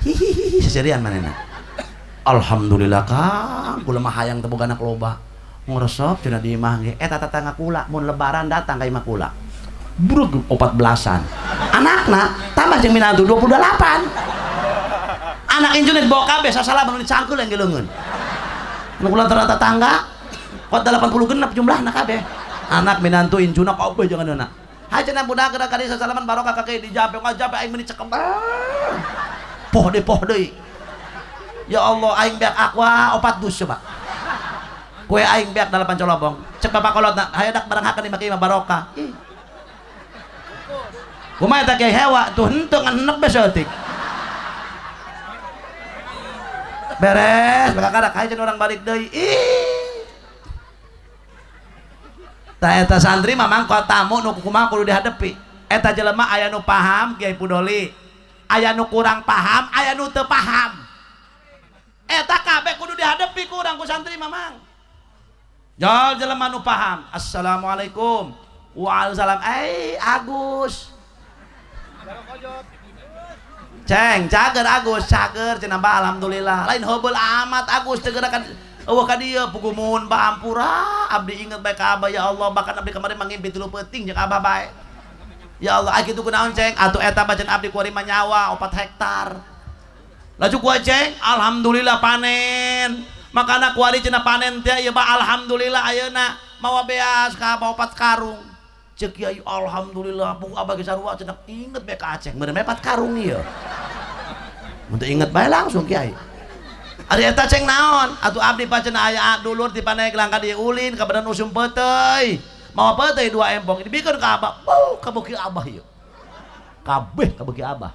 Hihihi seserian manehna. Alhamdulillah Kang, kula mah hayang teu boga anak loba. Ngresep cenah di imah ge. Eta tetangga kula mun lebaran datang ka imah kula. Brug 14-an. Anakna tambah jeung minantu 28. Anak injune dibawa kabeh sasalah nu dicangkeul yang geleungeun. Nu kula antara tetangga kot 80 genep jumlahna kabeh. Anak minantu injuna kabeh jangan anak. Hae cenah budak geura ka desa salaman barokah ka kieu dijape ngajape aing meuni cekem. Poh deui poh deui. Ya Allah aing beak aqua 4 dus coba. Kue aing beak 8 colobong. Cek bapak kolotna hayo dak barang hakan di mah barokah. Ih. Kumaha eta kiai hewa tuh henteu ngan enek be saeutik. Beres, bakakarak hae cenah urang balik deui. Ih. Tah eta santri mah mangko tamu nu kumaha kudu dihadepi. Eta jelema aya nu paham Kiai Pudoli, aya nu kurang paham, aya nu teu paham. Eta kabeh kudu dihadepi ku urang ku santri mah mang. Jol jelema nu paham, assalamualaikum. Waalaikumsalam. Agus. Ceng, cager Agus, cager cenah bah alhamdulillah. Lain heubeul amat Agus teu gerakan eueuh ka dieu pugumun bah ampura abdi inget bae ka abah ya Allah bahkan abdi kemarin mangimpi 3 peuting jeung abah bae. Ya Allah, ai kitu kunaon ceng? Atuh eta mah cenah abdi kuari mah nyawa 4 hektar. Laju ku ceng, alhamdulillah panen. Makana kuari cenah panen teh ieu bah alhamdulillah ayeuna mawa beas ka abah 4 karung. Cek kiai alhamdulillah buku abah geus sarua cenah inget bae ka Aceh meureun 4 karung ieu. Mun teu inget bae langsung kiai. Ari eta ceng naon? Atuh abdi pacenah aya dulur ti Pandeglang ka dieu ulin ka badan usum peuteuy. Mawa peuteuy 2 empong dibikeun ka abah. Beuh kabeuki abah ieu. Kabeh kabeuki abah.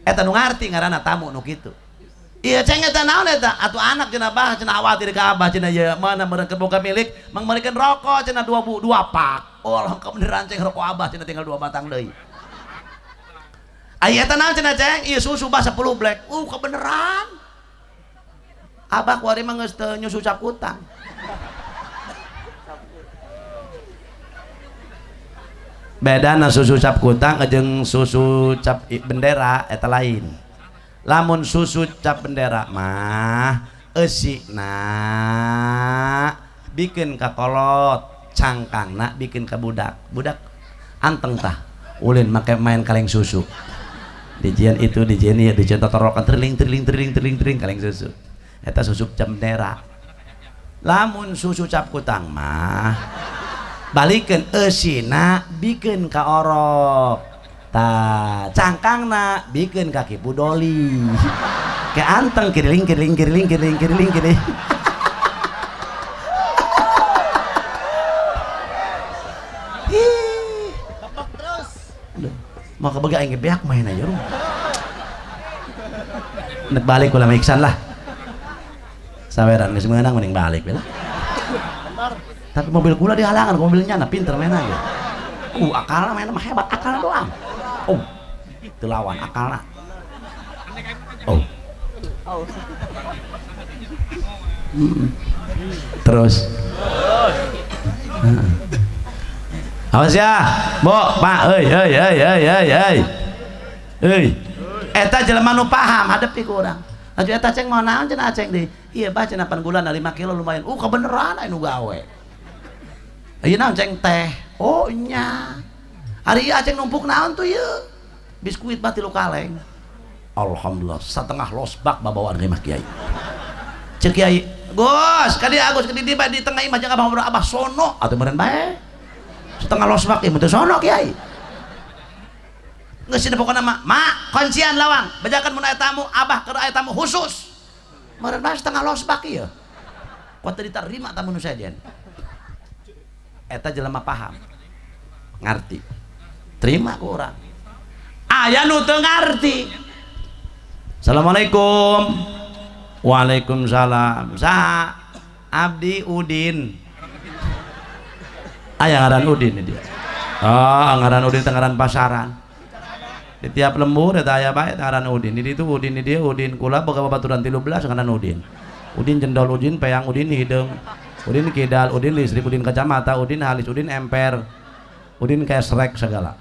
Eta nu ngarti ngaranna tamu nu kitu. Iya ceng eta naon eta? Atuh anak cenah bah cenah khawatir ka abah cenah ieu mana meureun boga milik mangmeurikeun rokok cenah 2 pak. Oh kebeneran ceng rokok abah cenah tinggal 2 batang deui. Ai eta naon cenah ceng? Ieu susu bah 10 blek. Kebeneran. Abah kuari mah geus teu nyusu cap kutang. Bedana susu cap kutang jeung susu cap bendera eta lain. Lamun susu cap bendera mah eusina bikin ka kolot, cangkangna bikin ka budak. Budak anteng tah ulin make main kaleng susu. Dijian itu, dijian ieu, dijian totorokan triling triling triling triling triling kaleng susu. Eta susu cap bendera. Lamun susu cap kutang mah balikeun eusina bikin ka orok. Ta cangkangna bikin ka Ki Pudoli. Ke anteng kiriling kiriling kiriling kiriling kiriling kiriling. Tebak terus. Mau kebagi aing beak main aja rum. Nek balik kula Iksan lah. Saweran geus meunang mending balik we lah. Tapi mobil kula dihalangan, mobilnya na pinter main aja. Akalna main mah hebat, akalna doang. Oh, teu lawan akalna. Oh. Terus. Awas ya, Bo, Pak, euy, euy, euy, euy, euy, euy. Euy. Eta jelema nu paham hadepi ku urang. Laju eta ceng mau naon cenah aceng deui. Ieu bah cenah 8 bulan 5 kilo lumayan. Kebeneran aya nu gawe. Ieu naon ceng teh. Oh nya. Ari ieu aceng numpuk naon tuh ieu? Biskuit bah 3 kaleng. Alhamdulillah setengah losbak babawaan ka imah kiai. Ceuk kiai, Gus, ka dieu Agus ka di di tengah imah jeung abah ngobrol abah sono atuh meureun bae. Setengah losbak ieu teu sono kiai. Geus pokona mah, mak kuncian lawang, bejakan mun aya tamu, abah keur aya tamu khusus. Meureun bae setengah losbak ieu. Kuat teu diterima tamu nu sejen. Eta jelema paham. Ngarti. Terima ku urang. Aya nu teu ngarti. Assalamualaikum. Waalaikumsalam. Saha? Abdi Udin. Aya ngaran Udin dia. Ah, ngaran Udin teh ngaran pasaran. Di tiap lembur eta aya bae ngaran Udin. Di ditu Udin, di dieu Udin. Kula boga babaturan 13 ngaran Udin. Udin jendol, Udin peyang, Udin hideung, Udin kidal, Udin listrik, Udin kacamata, Udin halis, Udin emper, Udin kesrek segala.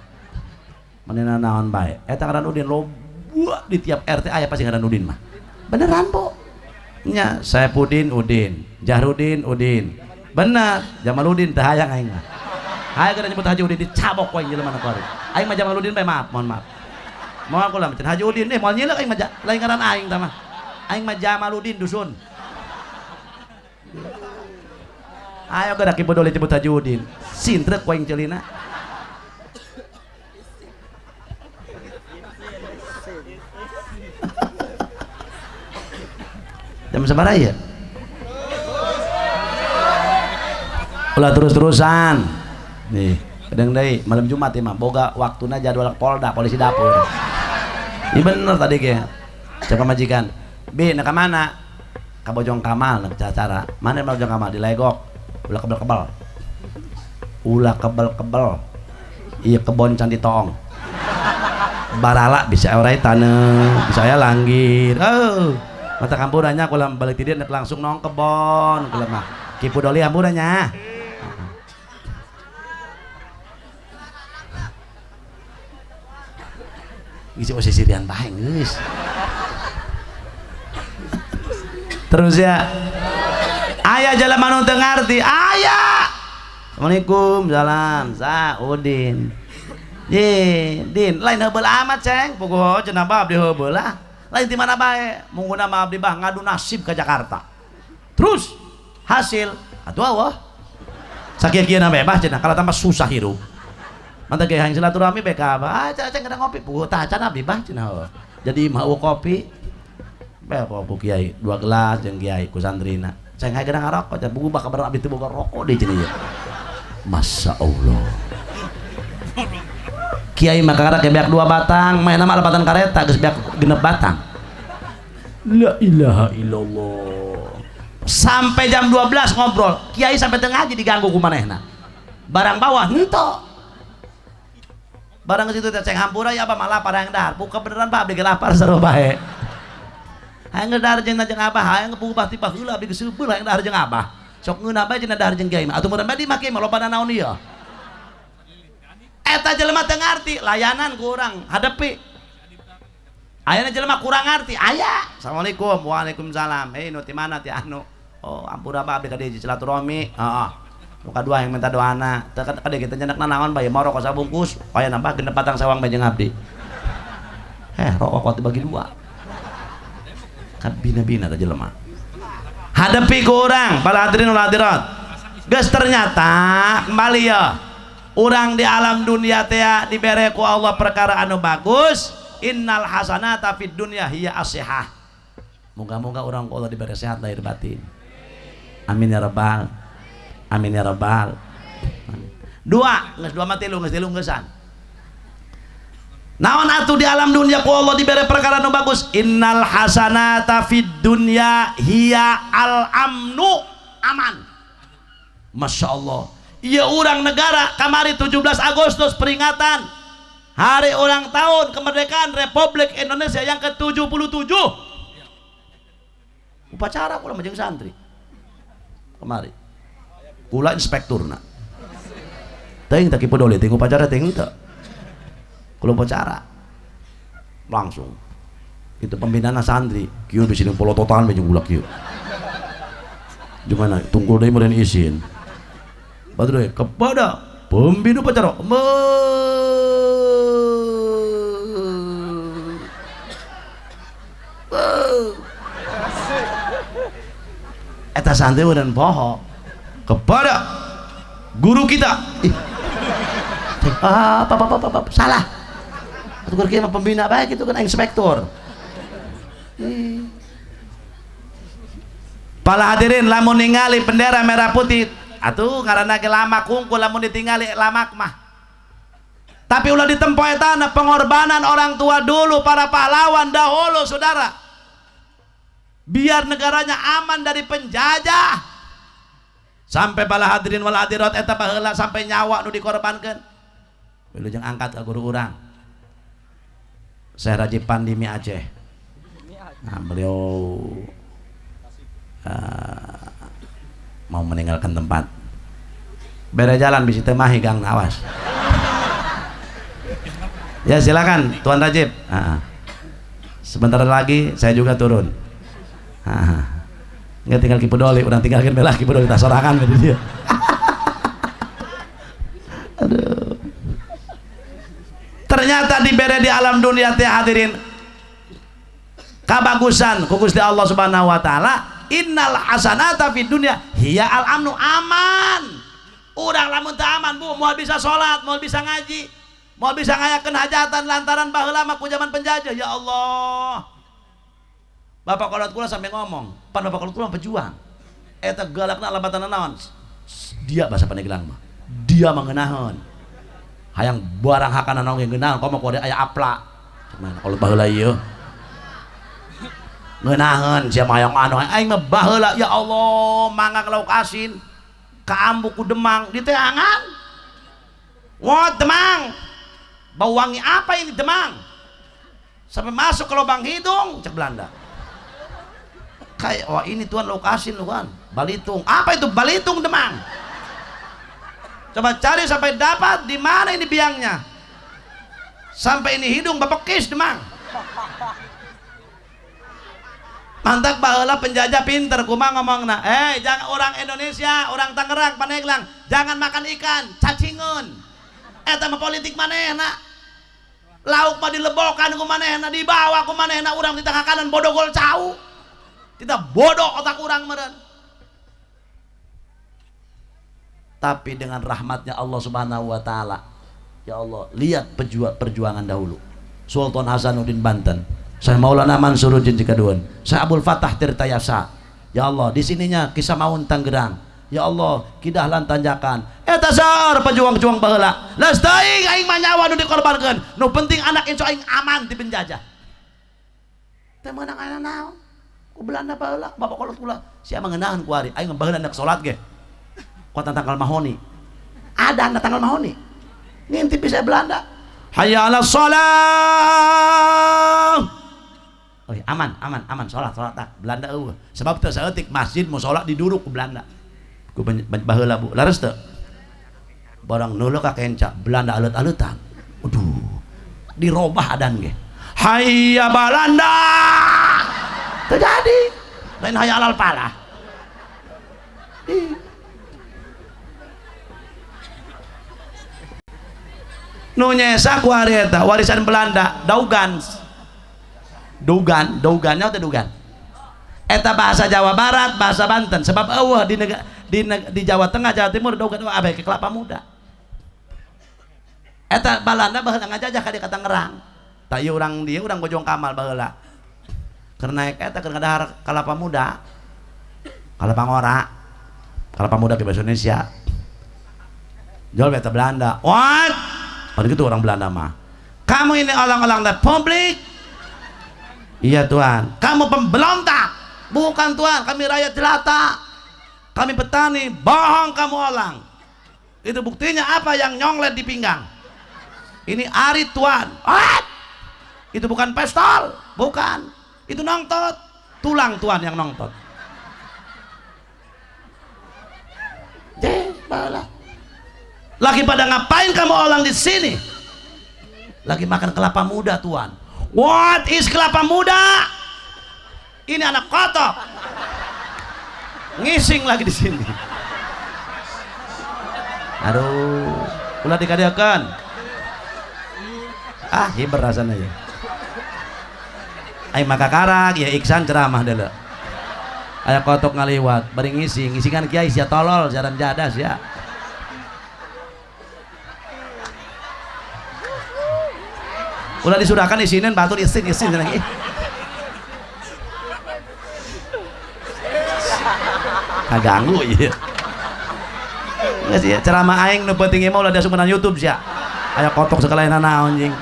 Manehna naon bae. Eta ngaran Udin loba di tiap RT aya pasti ngaran Udin mah. Beneran, Bu. Nya, Saipudin Udin, Jahrudin Udin. Bener, Jamaludin teh hayang aing mah. Hayang kada nyebut Haji Udin dicabok ku aing jelema nu kuari. Aing mah Jamaludin bae, maaf, mohon maaf. Moal kula mah Haji Udin moal nyilek aing mah lain ngaran aing tah mah. Aing mah Jamaludin dusun. Ayo kada ki bodole nyebut Haji Udin. Sintrek ku aing celina. Jam sabaraha ya? Ulah terus-terusan. Nih, kadang deui malam Jumat ieu mah boga waktuna jadwal Polda, polisi dapur. Ini bener tadi ge. Cek pamajikan. Bi, nak ka mana? Ka Bojong Kamal nak cara. Mana Bojong Kamal di Legok. Ulah kebel-kebel. Ulah kebel-kebel. Iya kebon candi toong. Barala bisa orai taneuh, bisa aya langgir. Oh. Mata kampurannya kula balik tidieu nek langsung nong kebon kula mah. Kipu doli hampurannya. Geus sisirian bae geus. Terus ya. Aya jelema nu teu ngarti, aya. Assalamualaikum, salam, sa Udin. Ye, Din, lain heubeul amat ceng, puguh cenah bah abdi heubeul lah. Lain di mana bae, mungguna mah abdi bah ngadu nasib ke Jakarta. Terus hasil atuh awah. Sakieu-kieu na bebas cenah, kalau tambah susah hirup. Mantap ge hayang silaturahmi bae ka abah. Ah, ceng kada ngopi, puguh tah can abdi bah cenah. Jadi mah kopi. Bae ku kiai 2 gelas jeung kiai ku santrina. Ceng hayang kada ngarokok, can puguh bah kabar abdi teu boga rokok deui cenah ieu. Masya Allah. Kiai mah kakara beak 2 batang, maena mah lepatan kareta geus beak 6 batang. La ilaha illallah. Sampai jam 12 ngobrol, kiai sampai tengah aja diganggu ku manehna. Barang bawah henteu. Barang ke situ teh ceng hampura ya apa malah lapar hayang dahar. Buka beneran Pak abdi ge lapar sarua bae. Hayang dahar jeung abah, hayang puguh bah tiba heula abdi geus seubeul hayang dahar jeung abah. Sok ngeunah bae cenah dahar jeung kiai mah. Atuh meureun bae di mah kiai mah loba naon ieu. Eta jelema teu ngarti, layanan kurang, hadepi. Ayana jelema kurang ngarti, aya. Assalamualaikum, waalaikumsalam. Hei nu ti mana ti anu? Oh, ampura bah abdi ka dieu silaturahmi. Heeh. Nu kadua yang minta doana. Teu ka dieu kita nyenekna naon bae mau rokok sabungkus, aya nambah 6 batang sawang bae jeung abdi. Heh, rokok dibagi 2. Kan bina-bina teh jelema. Hadepi ku urang, para hadirin wal hadirat. Geus ternyata kembali ya. Urang di alam dunia teh dibere ku Allah perkara anu bagus. Innal hasanata fid dunya hiya asihah. Moga-moga urang ku Allah dibere sehat lahir batin. Amin ya rabbal. Amin ya rabbal. Dua, geus dua mah tilu, geus tilu geusan. Naon atuh di alam dunia ku Allah dibere perkara anu bagus? Innal hasanata fid dunya hiya al amnu, aman. Masya Allah. Iya urang negara kamari 17 Agustus peringatan hari ulang tahun kemerdekaan Republik Indonesia yang ke-77. Upacara kula jeung santri kemari. Kula inspekturna. Teuing teh kieu peduli teuing upacara teuing teu. Kula upacara langsung. Itu pembinaan santri, kieu bisi polototan bae jeung ulah kieu. Gimana? Tunggul deui meureun isin. Batur kepada pembina upacara. Eta santri udah poho kepada guru kita. Ih. Ah, apa, salah. Atuh keur kieu mah pembina bae kitu kan inspektur. Para hadirin lamun ningali bendera merah putih atuh ngaranna ge lama kungkul lamun ditingali lamak mah. Tapi ulah ditempo etana pengorbanan orang tua dulu, para pahlawan dahulu, saudara. Biar negaranya aman dari penjajah. Sampai bala hadirin wal hadirat eta baheula sampai nyawa nu dikorbankeun. Wilujeng angkat ka guru urang. Syekh Rajib Pandimi Aceh. Nah, beliau mau meninggalkan tempat. Bere jalan bisi teu mahi gang awas. Ya silakan Tuan Rajib. Sebentar lagi saya juga turun. Nggak tinggal Ki Pedoli, udah tinggalkan belah Ki Pedoli tak sorangan gitu dia. Aduh. Ternyata dibere di alam dunia teh hadirin kabagusan ku Gusti Allah Subhanahu wa taala, innal hasanata fid dunya hiya al amnu, aman. Urang lamun teu aman bu, moal bisa salat, moal bisa ngaji, moal bisa ngayakeun hajatan lantaran baheula mah ku zaman penjajah. Ya Allah. Bapak kolot kula sampai ngomong, pan bapak kolot kula pejuang. Eta galakna labatana naon? Dia bahasa Pandeglang mah. Dia mah ngeunaheun. Hayang barang hakana naon ge ngeunaheun, komo kudu aya apla. Cuman kolot baheula ieu. Ngeunaheun sia mah hayang anu aing mah baheula ya Allah, mangga ka lauk asin. Kaambu ku Demang diteangan. Wah, Demang. Bau wangi apa ini Demang? Sampai masuk ke lubang hidung, cek Belanda. Kayak wah ini tuan lauk asin lu kan. Balitung. Apa itu balitung Demang? Coba cari sampai dapat di mana ini biangnya. Sampai ini hidung bapekis Demang. Mantak baheula penjajah pinter kumaha ngomongna. Jangan orang Indonesia, orang Tangerang, Pandeglang, jangan makan ikan, cacingeun. Eta mah politik manehna. Lauk mah dilebokan ku manehna, dibawa ku manehna, urang di tengah kanan bodogol cau. Tidak bodoh otak urang meureun. Tapi dengan rahmatnya Allah Subhanahu wa taala, ya Allah, lihat perjuangan dahulu. Sultan Hasanuddin Banten, Syekh Maulana Mansuruddin Cikaduan, Syekh Abdul Fatah Tirtayasa. Ya Allah, di sininya Kisah Maun Tangerang. Ya Allah, Kidahlan Tanjakan. Eta sar pejuang-juang baheula. Leus teuing aing mah nyawa nu dikorbankeun. Nu penting anak incu aing aman ti penjajah. Teh meunang aya naon? Ku Belanda baheula, bapak kolot kula. Sia mah ngeunaheun ku ari, aing mah baheula hendak salat ge. Ku tangkal mahoni. Ada anda tangkal mahoni. Ngintip bisa Belanda. Hayya 'alas shalah. Oh, aman, aman, aman, sholat, sholat tak. Belanda eueuh. Sebab teu saeutik masjid musala diduruk ku Belanda. Ku baheula bu, lares teu? Barang neuleuh ka kenca, Belanda aleut-aleutan. Aduh. Dirobah adan ge. Hayya Belanda. Terjadi. Lain hayya alal falah. Nu nyesa ku ari eta warisan Belanda, Daugan. Dugan, dugannya atau dugan? Eta bahasa Jawa Barat, bahasa Banten. Sebab eueuh di Jawa Tengah, Jawa Timur dugan abe ke kelapa muda. Eta Balanda baheula ngajajah ka dieu ka Tangerang. Tah ieu urang dieu urang Bojong Kamal baheula. Keur naek eta keur ngadahar kalapa muda. Kalapa ngora. Kalapa muda ke bahasa Indonesia. Jual eta Belanda. What? Pan kitu orang Belanda mah. Kamu ini orang-orang Republik. Iya Tuhan, kamu pemberontak. Bukan Tuhan, kami rakyat jelata. Kami petani, bohong kamu orang. Itu buktinya apa yang nyonglet di pinggang? Ini arit Tuhan. What? Itu bukan pistol, bukan. Itu nongtot, tulang Tuhan yang nongtot. Bala. Lagi pada ngapain kamu orang di sini? Lagi makan kelapa muda Tuhan. What is kelapa muda? Ini anak kotok. Ngising lagi di sini. Aduh, ulah dikadiakan. Ah, hiber rasanya ya. Aing maka karak ya Iksan ceramah deuleu. Aya kotok ngaliwat, bari ngising, ngisingan kiai sia tolol, siaran jadas ya. Ulah disudahkan isinin batur isin isin lagi. Kaganggu ieu. Geus ieu ceramah aing nu penting mah ulah diasupkeun YouTube sia. Aya kotok sekalian naon jing.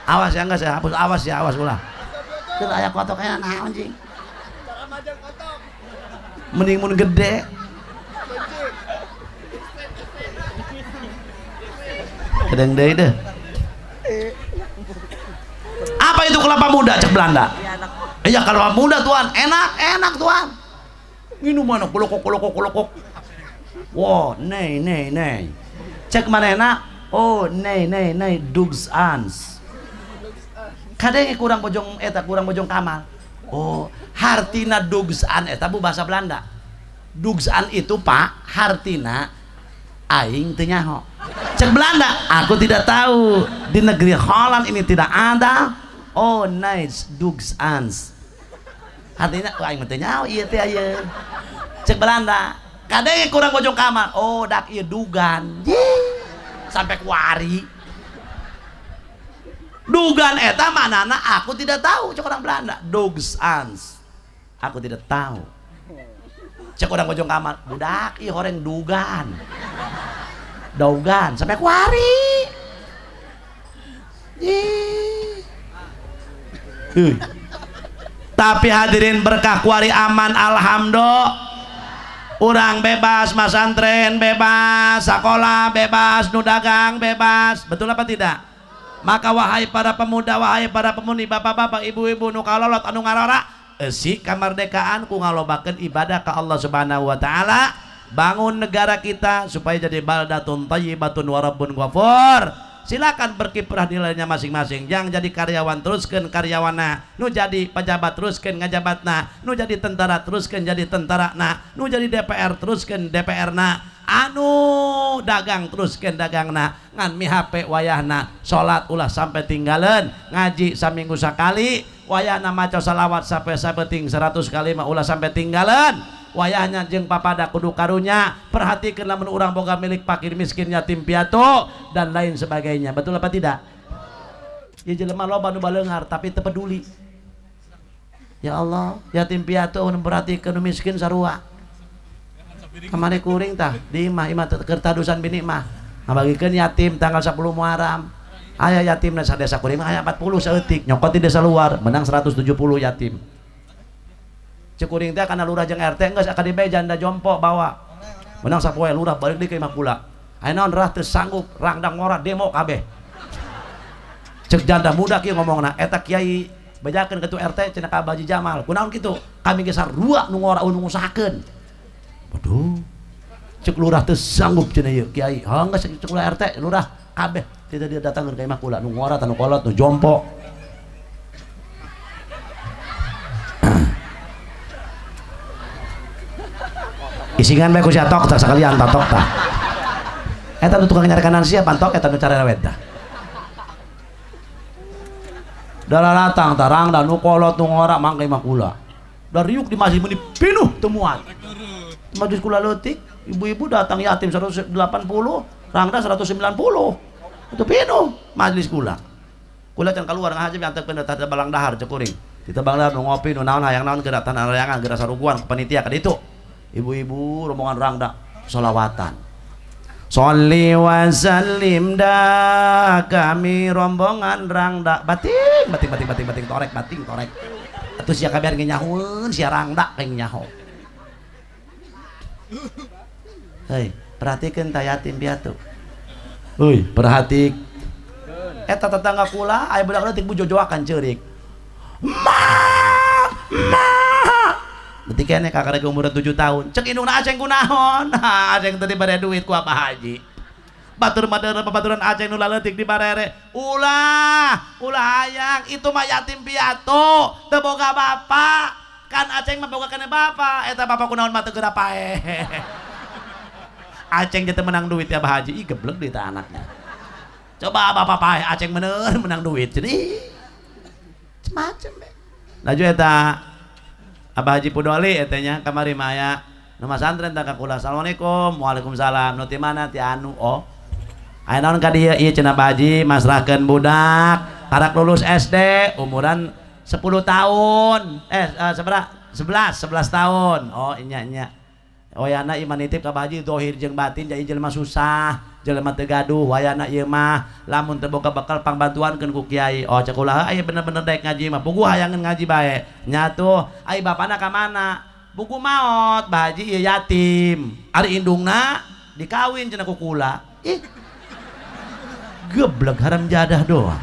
Awas ya enggak saya hapus, awas ya, awas ulah. Keur aya kotok aya naon jing. Mending mun gede. Gedeng deui deh. Apa itu kelapa muda cek Belanda? Iya kelapa muda tuan, enak, enak tuan. Minum mana kolokok kolokok kolokok. Wow, nei nei nei. Cek mana enak? Oh, nei nei nei dugs ans. Kadang kurang bojong eta, kurang bojong kamal. Oh, hartina dugs an eta bu bahasa Belanda. Dugs an itu Pak, hartina aing teu nyaho. Cek Belanda, aku tidak tahu di negeri Holland ini tidak ada. Oh, nice dugs ans. Artinya aing mah teu nyaho ieu teh ieu. Cek Belanda, kadang kurang bojong kamar. Oh, dak ieu dugan. Sampai kuari. Dugan eta manana aku tidak tahu cek orang Belanda. Dugs ans. Aku tidak tahu. Cek orang bojong kamar, budak ieu horeng dugan. Daugan sampai kuari. Tapi hadirin berkah kuari aman alhamdulillah. Urang bebas, masantren bebas, sekolah bebas, nu dagang bebas. Betul apa tidak? Maka wahai para pemuda, wahai para pemudi, bapak-bapak, ibu-ibu nu kalolot anu ngarora, eusi kamardekaan ku ngalobakeun ibadah ka Allah Subhanahu wa taala. Bangun negara kita supaya jadi baldatun thayyibatun wa rabbun ghafur. Silakan berkiprah nilainya masing-masing. Yang jadi karyawan teruskan karyawana, nu jadi pejabat teruskan ngajabatna, nu jadi tentara teruskan jadi tentarana, nu jadi DPR teruskan DPR-na, anu dagang teruskan dagangna, ngan mi HP wayahna, salat ulah sampai tinggalan, ngaji saminggu sakali, wayahna maca salawat sampai sabeting 100 kali mah ulah sampai tinggalan. Wayahnya jeung papada kudu karunya, perhatikan lamun urang boga milik fakir miskin yatim piatu dan lain sebagainya. Betul apa tidak? Ya jelema loba nu baleunghar tapi teu peduli. Ya Allah, yatim piatu nu perhatikeun nu miskin sarua. Kamari kuring tah di imah, imah keur tadusan bini mah. Ngabagikeun yatim tanggal 10 Muharram. Aya yatim na sadesa kuring mah aya 40 saeutik, nyokot di desa luar menang 170 yatim. Cekuring teh kana lurah jeung RT geus akad dibe janda jompo bawa. Menang sapoe lurah balik deui ka imah kula. Aya naon rah teu sanggup rangdang ngora demo kabeh. Cek janda muda kieu ngomongna eta kiai bejakeun ketua RT cenah ka Abah Haji Jamal. Kunaon kitu? Kami ge sarua nu ngora nu ngusahakeun. Waduh. Cek lurah teu sanggup cenah ieu kiai. Ha geus cek lurah RT lurah kabeh tidak dia datangkeun ka imah kula nu ngora nu kolot nu jompo. Isingan bae ku sia tok tak sakalian tatok tah. Eta nu tukang nyarekanan sia pantok eta nu carewet tah. Dalaratang tarang dan nu kolot nu ngora mangke imah kula. Da riuk di masjid meuni pinuh teu muat. Majlis kula leutik, ibu-ibu datang yatim 180, rangda 190. Itu pinuh majlis kula. Kula can keluar ngahaja antepkeun teh balang dahar cek kuring. Di balang dahar nu ngopi nu naon hayang naon geura tanah rayangan geura saruguan ke panitia ka ditu. Ibu-ibu rombongan rangda solawatan. Sholli wa sallim da kami rombongan rangda bating bating bating bating bating torek bating torek. Atuh sia kabehan ge nyahoeun sia rangda kayak nyaho. Hei, perhatikeun ta yatim piatu. Heuy, perhatik. Eta tetangga kula aya budak leutik bu jojoakan ceurik. Ma! Ma! Berarti kene kakak umur 7 tahun. Cek indungna Aceng kunaon? Nah, Aceng tadi bare duit ku Abah Haji. Batur madera babaturan Aceng nu laleutik di barere. Ulah, ulah hayang, itu mah yatim piatu, teu boga bapak. Kan Aceng mah boga kene bapak, eta bapak kunaon mah teu geura paeh. Aceng teh menang duit ya Abah Haji. Ih geblek deui teh anaknya. Coba bapak paeh Aceng bener menang duit. Jadi macem-macem be. Laju eta Abah Haji Pudoli eta nya kamari mah aya nu masantren tah ka kula. Assalamualaikum. Waalaikumsalam. Nu ti mana ti anu oh. Aya naon ka dieu ieu cenah Abah Haji masrahkeun budak karak lulus SD umuran 10 tahun. 11 tahun. Oh nya nya. Oyana iman nitip ka Abah Haji dohir jeung batin jadi jelema susah. Jelema teu gaduh wayana ieu mah lamun teu boga bekal pangbantuankeun ku kiai. Oh cek ulah aya bener-bener daek ngaji mah puguh hayangeun ngaji bae. Nya tuh ai bapana ka mana? Buku maot, Bah Haji ieu yatim. Ari indungna dikawin cenah ku kula. Ih. Geblek haram jadah doang.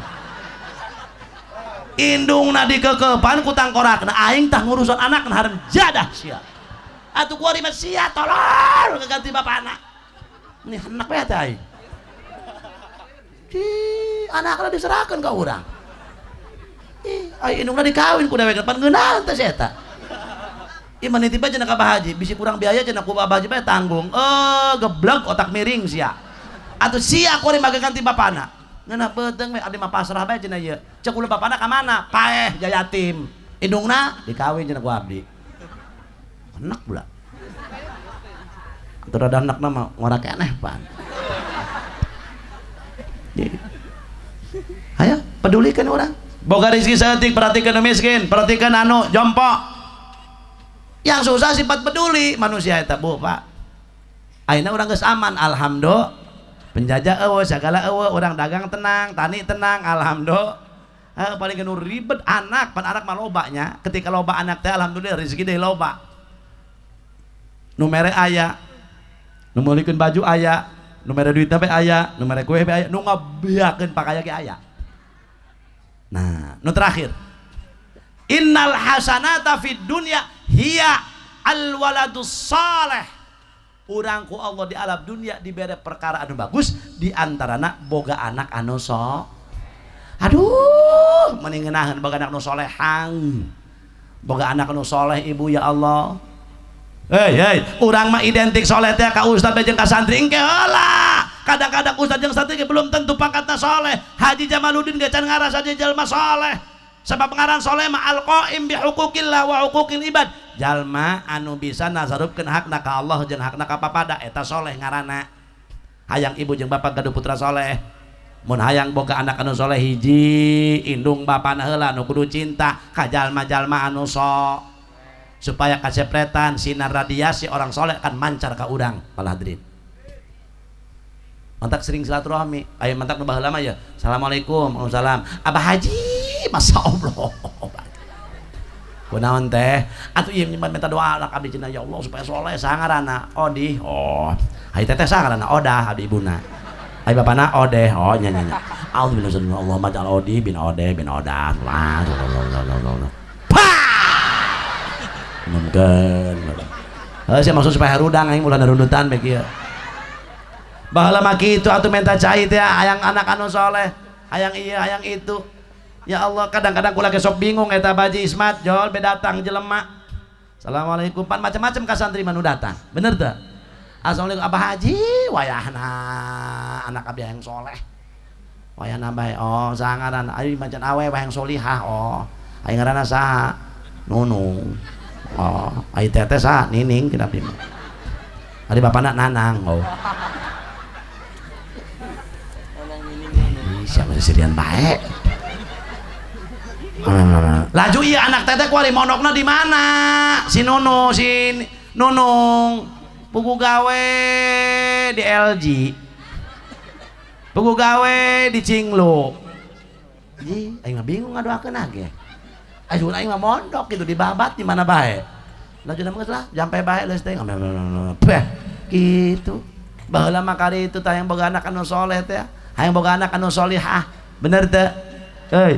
Indungna dikekepan ku tangkorakna aing tah ngurusan anakna haram jadah sia. Atuh kuari mah sia tolol keganti bapana. Ini anak bae teh aing. Ih, anakna diserahkeun ka urang. Ih, ai indungna dikawin ku dewek pan ngeunah teh si eta. Ih mah nitip aja ka Bah Haji, bisi kurang biaya cenah ku Bah Haji bae tanggung. Eh, geblek otak miring sia. Atuh sia kuari mah ganti bapana. Ngeunah beuteung we abdi mah pasrah bae cenah ieu. Cek ulah bapana ka mana? Paeh jayatim. Indungna dikawin cenah ku abdi. Enak pula. Atuh rada enak mah ngora keneh pan. Ayo pedulikan orang. Boga rezeki saeutik perhatikan nu miskin, perhatikan anu jompo. Yang susah sifat peduli manusia eta Bu Pak. Ayeuna urang geus aman alhamdulillah. Penjajah eueuh sagala eueuh, urang dagang tenang, tani tenang alhamdulillah. Paling nu ribet anak, pan anak mah loba nya. Ketika loba anak teh alhamdulillah rezeki deui loba. Nu mere aya, nu meulikeun baju aya, nu mere duit bae aya, nu mere kue bae aya, nu ngabeakeun pakaya ge aya. Nah, nu terakhir. Innal hasanata fid dunya hiya al waladus saleh. Urang ku Allah di alam dunia dibere perkara anu bagus di antarana boga anak anu so. Aduh, mending ngeunaheun boga anak anu solehang. Boga anak anu soleh ibu ya Allah. Hei, hei, urang mah identik soleh teh ka ustad jeung ka santri engke heula. Kadang-kadang ustad jeung santri ge belum tentu pangkatna soleh. Haji Jamaluddin ge can ngarasa jelema soleh. Sebab ngaran soleh mah al-qaim bi huquqillah wa huquqil ibad. Jalma anu bisa nazarupkeun hakna ka Allah jeung hakna ka papada eta soleh ngaranna. Hayang ibu jeung bapak gaduh putra soleh. Mun hayang boga anak anu soleh hiji, indung bapana heula nu kudu cinta ka jalma-jalma anu so. Supaya kasepretan sinar radiasi orang soleh akan mancar ka urang para hadirin. Mantak sering silaturahmi, aya mantak nu baheula mah ya. Assalamualaikum, waalaikumsalam. Abah Haji, Masya Allah. Kunaon teh? Atuh ieu nyimpan minta doa anak abdi cenah ya Allah supaya soleh sangarana Odi. Oh, ai teteh sangarana Odah abdi ibuna. Ai bapana Odeh. Oh nya nya nya. Auzubillahi minasyaitonir Allahumma ja'al Odi bin Odeh bin Odah. Mungkin. Heuh sia maksud supaya harudang aing ulah narundutan bae kieu. Baheula mah kitu atuh minta cai teh hayang anak anu soleh, hayang ieu hayang itu. Ya Allah, kadang-kadang kula ge sok bingung eta Baji Ismat jol be datang jelema. Assalamualaikum pan macam-macam ka santri mah nu datang. Bener teu? Assalamualaikum Abah Haji, wayahna anak abdi hayang soleh. Wayahna bae oh sangaran ayo macan awe hayang solihah oh. Aing ngaranna saha? Nunung. Oh, ai teteh saha? Nining cenah abdi mah. Ari bapana Nanang oh. Siapa sirian bae? Laju iya anak teteh kuari mondokna di mana? Si Nunu, si Nunung. Pugu gawe di LG. Pugu gawe di Cinglu. Ji, aing mah bingung ngadoakeun ge. Aing aing mah mondok gitu di Babat di mana bae. Laju mah geus lah, jampe bae leus teh. Beh, gitu. Baheula mah kari itu tah yang boga anak anu soleh teh. Hayang boga anak anu solihah. Bener teh? Euy.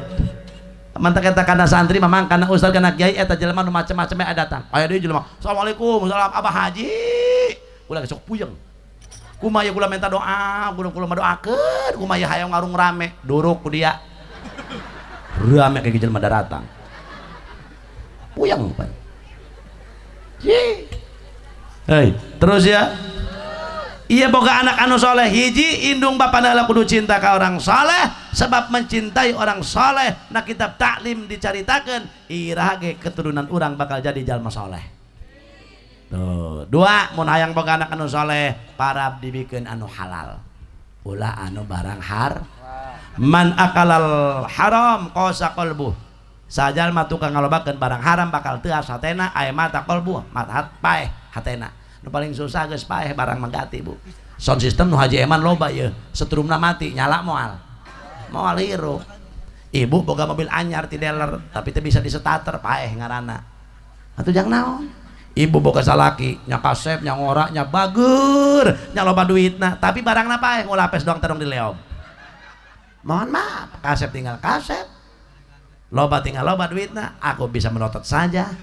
Mantak eta kana santri mamang kana ustad kana kiai eta jelema nu macem-macem aya datang. Aya deui jelema. Assalamualaikum, salam Abah Haji. Kula sok puyeng. Kumaha kula minta doa, kula kula doakeun, kumaha hayang ngarung rame, duruk ku dia. Rame kayak jelema daratang. Puyeng pan. Hei, terus ya. Iya boga anak anu soleh hiji indung bapana heula kudu cinta ka orang soleh sebab mencintai orang soleh na kitab taklim dicaritakeun iraha ge keturunan urang bakal jadi jalma soleh. Tuh, dua mun hayang boga anak anu soleh parab dibikeun anu halal. Ulah anu barang har. Man akalal haram qasa qalbuh. Sajalma tukang ngalobakeun barang haram bakal teuas hatena aya mata qalbuh, mata paeh hatena. Nu paling susah geus paeh barang mah gati, Bu. Sound system nu Haji Eman loba ieu, setrumna mati, nyala moal. Moal hirup. Ibu boga mobil anyar ti dealer, tapi teu bisa disetater, paeh ngaranna. Atuh jang naon? Ibu boga salaki, nya kasep, nya ngora, nya bager, nya loba duitna, tapi barangna paeh, ngulapes doang terong dileob. Mohon maaf, kasep tinggal kasep. Loba tinggal loba duitna, aku bisa melotot saja.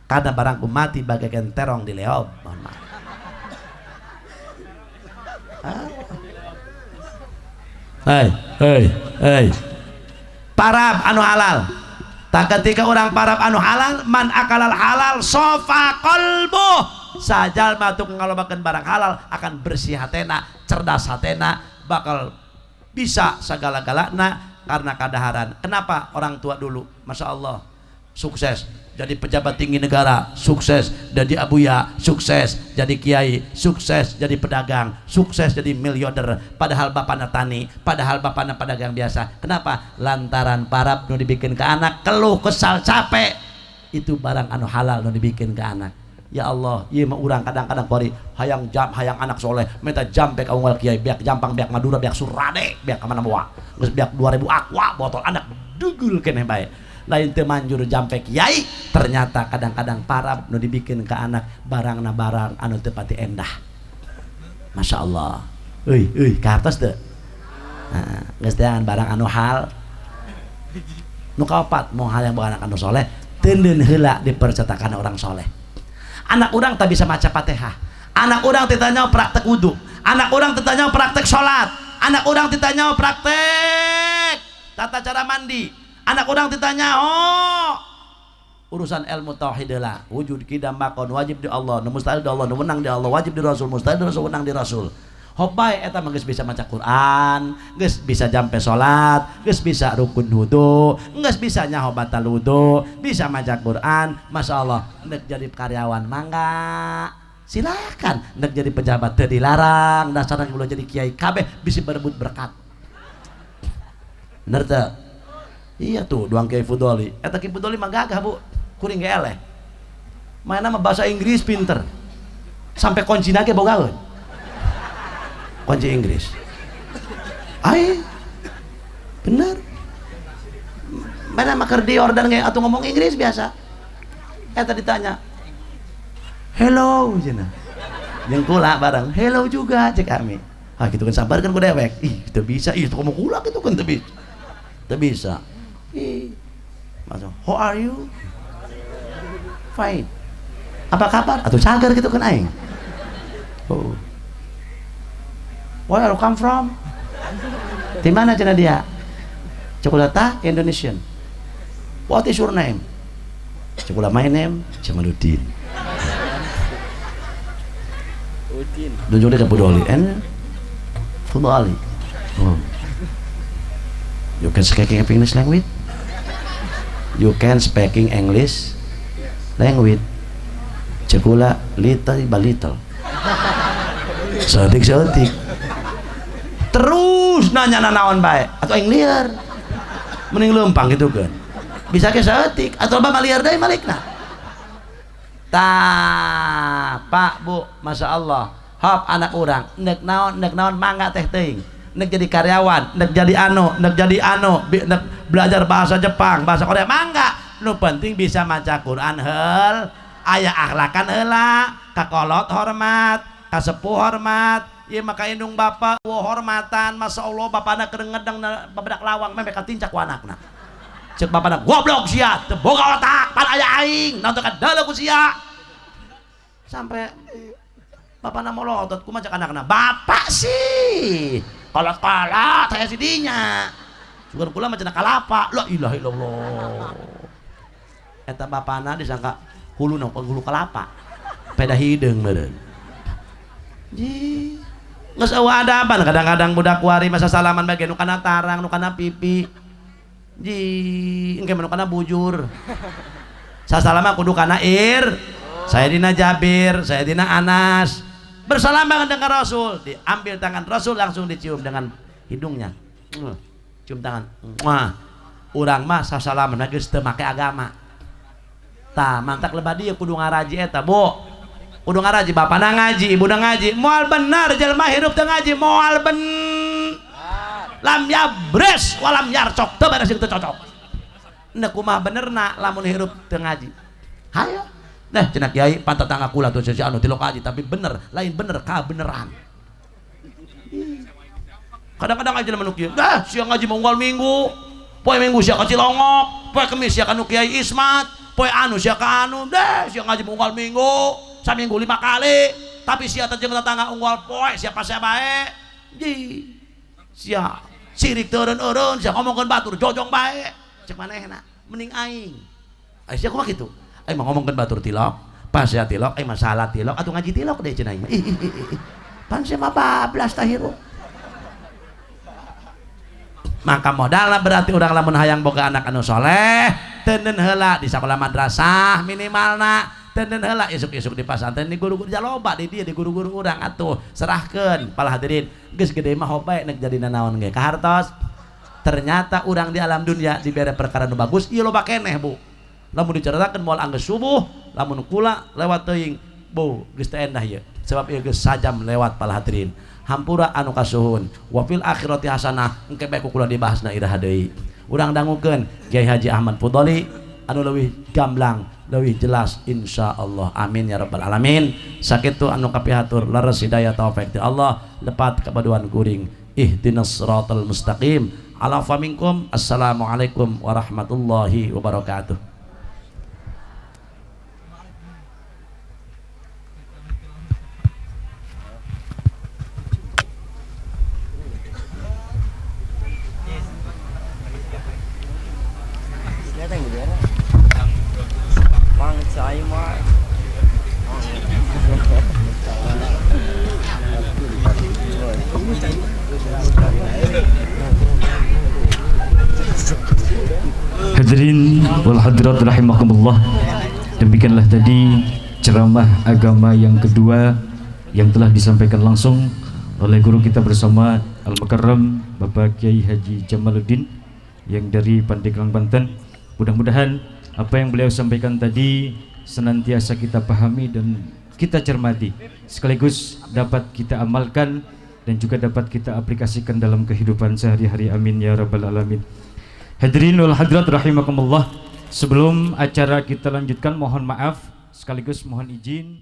Karena barangku mati bagaikan terong di leob. Mohon maaf. Ah. Hei, hei, hei. Parab anu halal. Tak ketika orang parab anu halal, man akalal halal sofa qalbuh. Sajalma tukang ngalobakeun barang halal akan bersih hatena, cerdas hatena, bakal bisa segala-galana karena kadaharan. Kenapa orang tua dulu, Masya Allah, sukses jadi pejabat tinggi negara, sukses jadi abuya, sukses jadi kiai, sukses jadi pedagang, sukses jadi miliarder, padahal bapakna tani, padahal bapakna pedagang biasa. Kenapa? Lantaran parab nu dibikin ke anak, keluh kesal capek, itu barang anu halal nu dibikin ke anak. Ya Allah, ieu mah urang kadang-kadang kuari hayang jam, hayang anak soleh, minta jampe ka unggal kiai, beak Jampang, beak Madura, beak Surade, beak ka mana moa. Geus beak 2000 aqua botol anak dugul keneh bae. Lain teu manjur jampe kiai, ternyata kadang-kadang parab nu dibikin ke anak barangna barang anu teu pati endah. Masya Allah. Euy, euy, ka hartos teu? Nah, geus teangan barang anu hal. Nu kaopat, mau hal yang bukan anak anu soleh, teuneun heula di percetakan orang soleh. Anak orang tak bisa maca Fatihah. Anak orang ditanya praktek wudu. Anak orang ditanya praktek sholat. Anak orang ditanya praktek tata cara mandi. Anak orang ditanya, oh, urusan ilmu tauhid lah, wujud kidam bakon wajib di Allah, nu mustahil di Allah, nu menang di Allah, wajib di Rasul, mustahil di Rasul, menang di Rasul. Hop bae eta mah geus bisa maca Quran, geus bisa jampe salat, geus bisa rukun wudu, geus bisa nyaho batal wudu, bisa maca Quran, Masya Allah, nek jadi karyawan mangga. Silakan, nek jadi pejabat teu dilarang, dasarna ulah jadi kiai kabeh bisa berebut berkat. Bener teu? Iya tuh, duang Kiai Fudoli. Eta Kiai Fudoli mah gagah, Bu. Kuring ge eleh. Mainna mah bahasa Inggris pinter. Sampai kunci ge bogaeun. Kunci Inggris. Ai. Bener. Mana mah keur di Yordan ge atuh ngomong Inggris biasa. Eta ditanya. Hello cenah. Jeung kula bareng. Hello juga cek kami. Ah gitu kan sabar kan ku dewek. Ih, teu bisa. Ih, ngomong kula gitu kan teu bisa. Teu bisa. Ih. Masuk, how are you? Fine. Apa kabar? Atau cager gitu kan aing. Oh. Where you come from? Di mana cenah dia? Coklat Indonesian. What is your name? Coklat my name Jamaluddin. Udin. Tunjuk dia ke Fudoli. And Fudoli. Oh. You can speaking English language? You can speaking English language. Cekula little by little. Setik-setik. Terus nanya nanaon bae atau aing liar. Mending leumpang gitu kan. Bisa ke saeutik atau bapak liar deui malikna. Tah, Pak, Bu, Masya Allah. Hop anak urang, nek naon mangga teh teuing. Nek jadi karyawan, nek jadi anu, nek jadi anu, nek belajar bahasa Jepang, bahasa Korea, mangga. Nu penting bisa maca Quran heul, aya akhlakan heula, kakolot hormat, kasepuh hormat. Ieu maka indung bapak wo hormatan, Masya Allah bapana keur ngedeng babadak lawang memeh katincak ku anakna. Cek bapana goblok sia, teu boga otak, pan aya aing, naon teu kadeuleu ku sia. Sampai bapana molotot kumaha cek anakna, bapak sih kolot-kolot saya si dinya. Sugan kula mah cenah kalapa. La ilaha illallah. Eta bapana disangka huluna hulu kelapa. Peda hideung meureun. Ji. Geus eueuh adaban kadang-kadang budak kuari masa salaman bae nu kana tarang, nu kana pipi. Ji, engke mah nu kana bujur. Sasalama kudu kana ir. Sayyidina Jabir, Sayyidina Anas bersalaman dengan Rasul, diambil tangan Rasul langsung dicium dengan hidungnya. Cium tangan. Wah. Urang mah sasalaman geus teu make agama. Tah, mantak lebah dieu kudu ngaraji eta, Bu. Kudu ngaraji, bapana ngaji, ibuna ngaji. Moal bener jelema hirup teu ngaji, moal ben lam yabres walam yarcok, teu beres teu cocok. Nah kumaha benerna lamun hirup teu ngaji? Hayo. Nah cenah kiai pan tetangga kula tuh si anu tilok ngaji, tapi bener, lain bener kabeneran. Kadang-kadang aja nu kieu, dah sia ngaji mah unggal minggu. Poe minggu sia ka Cilongok, poe Kemis sia ka nu Kiai Ismat, poe anu sia ka anu, deh sia ngaji mah unggal minggu, saminggu 5 kali, tapi sia teh jeung tetangga unggal poe siapa sia bae. Ji. Sia sirik teu eureun-eureun, sia ngomongkeun batur jojong bae. Cek manehna, mending aing. Ai sia kumaha kitu? Aing mah ngomongkeun batur tilok, pas sia tilok, aing mah salat tilok atuh ngaji tilok deh cenah aing mah. Ih ih ih. Pan sia mah bablas tah hirup. Maka modalna berarti urang lamun hayang boga anak anu soleh, teuneun heula di sakola madrasah minimalna, teuneun heula isuk-isuk di pasantren di guru-guru jaloba di dieu di guru-guru urang atuh serahkeun pala hadirin geus gede mah hobae nek jadi nanaon ge kahartos. Ternyata urang di alam dunia dibere perkara nu bagus ieu loba keneh Bu. Lamun dicaritakeun moal anggeus subuh, lamun kula lewat teuing, bu geus teu endah ieu. Sebab ieu geus sajam lewat pala hadirin. Hampura anu kasuhun wa fil akhirati hasanah engke bae ku kula dibahasna iraha deui. Urang dangukeun Kiai Haji Ahmad Fudhali anu leuwih gamblang, leuwih jelas insyaallah. Amin ya rabbal alamin. Sakitu anu kapihatur leres hidayah taufik ti Allah lepat kapaduan kuring. Ihdinas siratal mustaqim. Ala faminkum. Assalamualaikum warahmatullahi wabarakatuh. Hadirin wal hadirat rahimakumullah. Demikianlah tadi ceramah agama yang kedua yang telah disampaikan langsung oleh guru kita bersama Al-Mukarram Bapak Kiai Haji Jamaluddin yang dari Pandeglang, Banten. Mudah-mudahan apa yang beliau sampaikan tadi senantiasa kita pahami dan kita cermati, sekaligus dapat kita amalkan dan juga dapat kita aplikasikan dalam kehidupan sehari-hari. Amin ya rabbal alamin. Hadirin wal hadirat rahimakumullah. Sebelum acara kita lanjutkan, mohon maaf sekaligus mohon izin